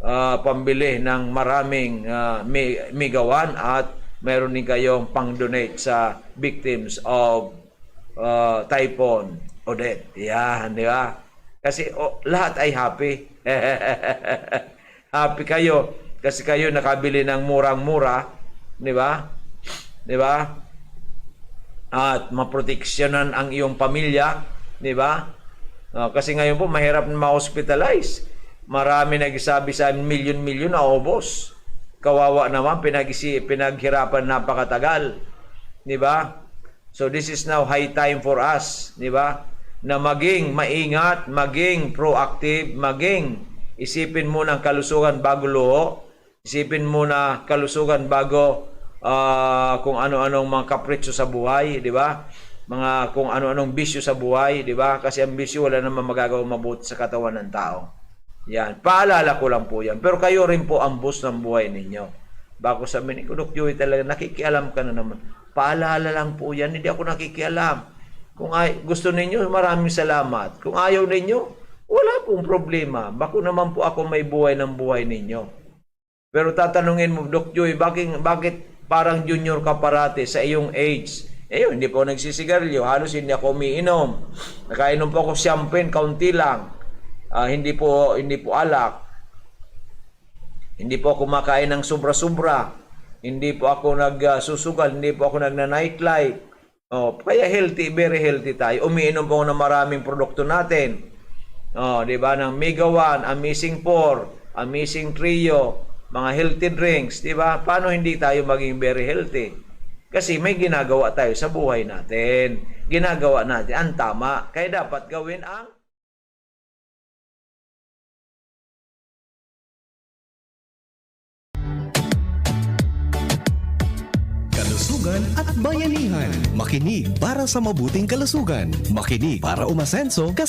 ah, pambili ng maraming, ah, mi-, migawan at meron din kayong pang-donate sa victims of, ah, Typhoon Odette. Yan, di ba? Kasi, oh, lahat ay happy. Happy kayo kasi kayo nakabili ng murang-mura, di ba? Di ba? At maproteksyonan ang iyong pamilya, di ba? Ah, kasi ngayon po, mahirap na ma-hospitalize. Marami nagsasabi sa milyon-milyon na ubos. Kawawa naman, pinag-isi-, pinaghirapan napakatagal. Di ba? So, this is now high time for us, di ba? Na maging maingat, maging proactive, maging isipin muna ang kalusugan bago luho. Isipin muna kalusugan bago, ah, kung ano-anong mga kapritso sa buhay, di ba? Mga kung ano-anong bisyo sa buhay, di ba? Kasi ang bisyo wala namang magagawang mabuti sa katawan ng tao. Yan. Paalala ko lang po yan. Pero kayo rin po ang boss ng buhay ninyo. Bako sabihin, "Ikaw, Doc Joey, talaga nakikialam ka na naman." Paalala lang po yan. Hindi ako nakikialam. Kung ay, gusto ninyo, maraming salamat. Kung ayaw ninyo, wala pong problema. Bako naman po ako may buhay ng buhay ninyo. Pero tatanungin mo, "Doc Joy, bakit, bakit parang junior ka parati sa iyong age?" Eh, yun, hindi po nagsisigarilyo. Halos hindi ako umiinom. Nakainom po ako champagne, kaunti lang. Ah, hindi po, hindi po alak. Hindi po ako kumakain ng sobra-sobra. Hindi po ako nagsusugal, hindi po ako nagna-nightlife. Oh, kaya healthy, very healthy tayo. Umiinom po ng maraming produkto natin. Oh, di ba? Ng Mega One, Amazing Four, Amazing Trio, mga healthy drinks, di ba? Paano hindi tayo maging very healthy? Kasi may ginagawa tayo sa buhay natin. Ginagawa natin ang tama. Kaya dapat gawin ang Kalusugan at bayanihan. Makinig para sa mabuting kalusugan. Makinig para umasenso ka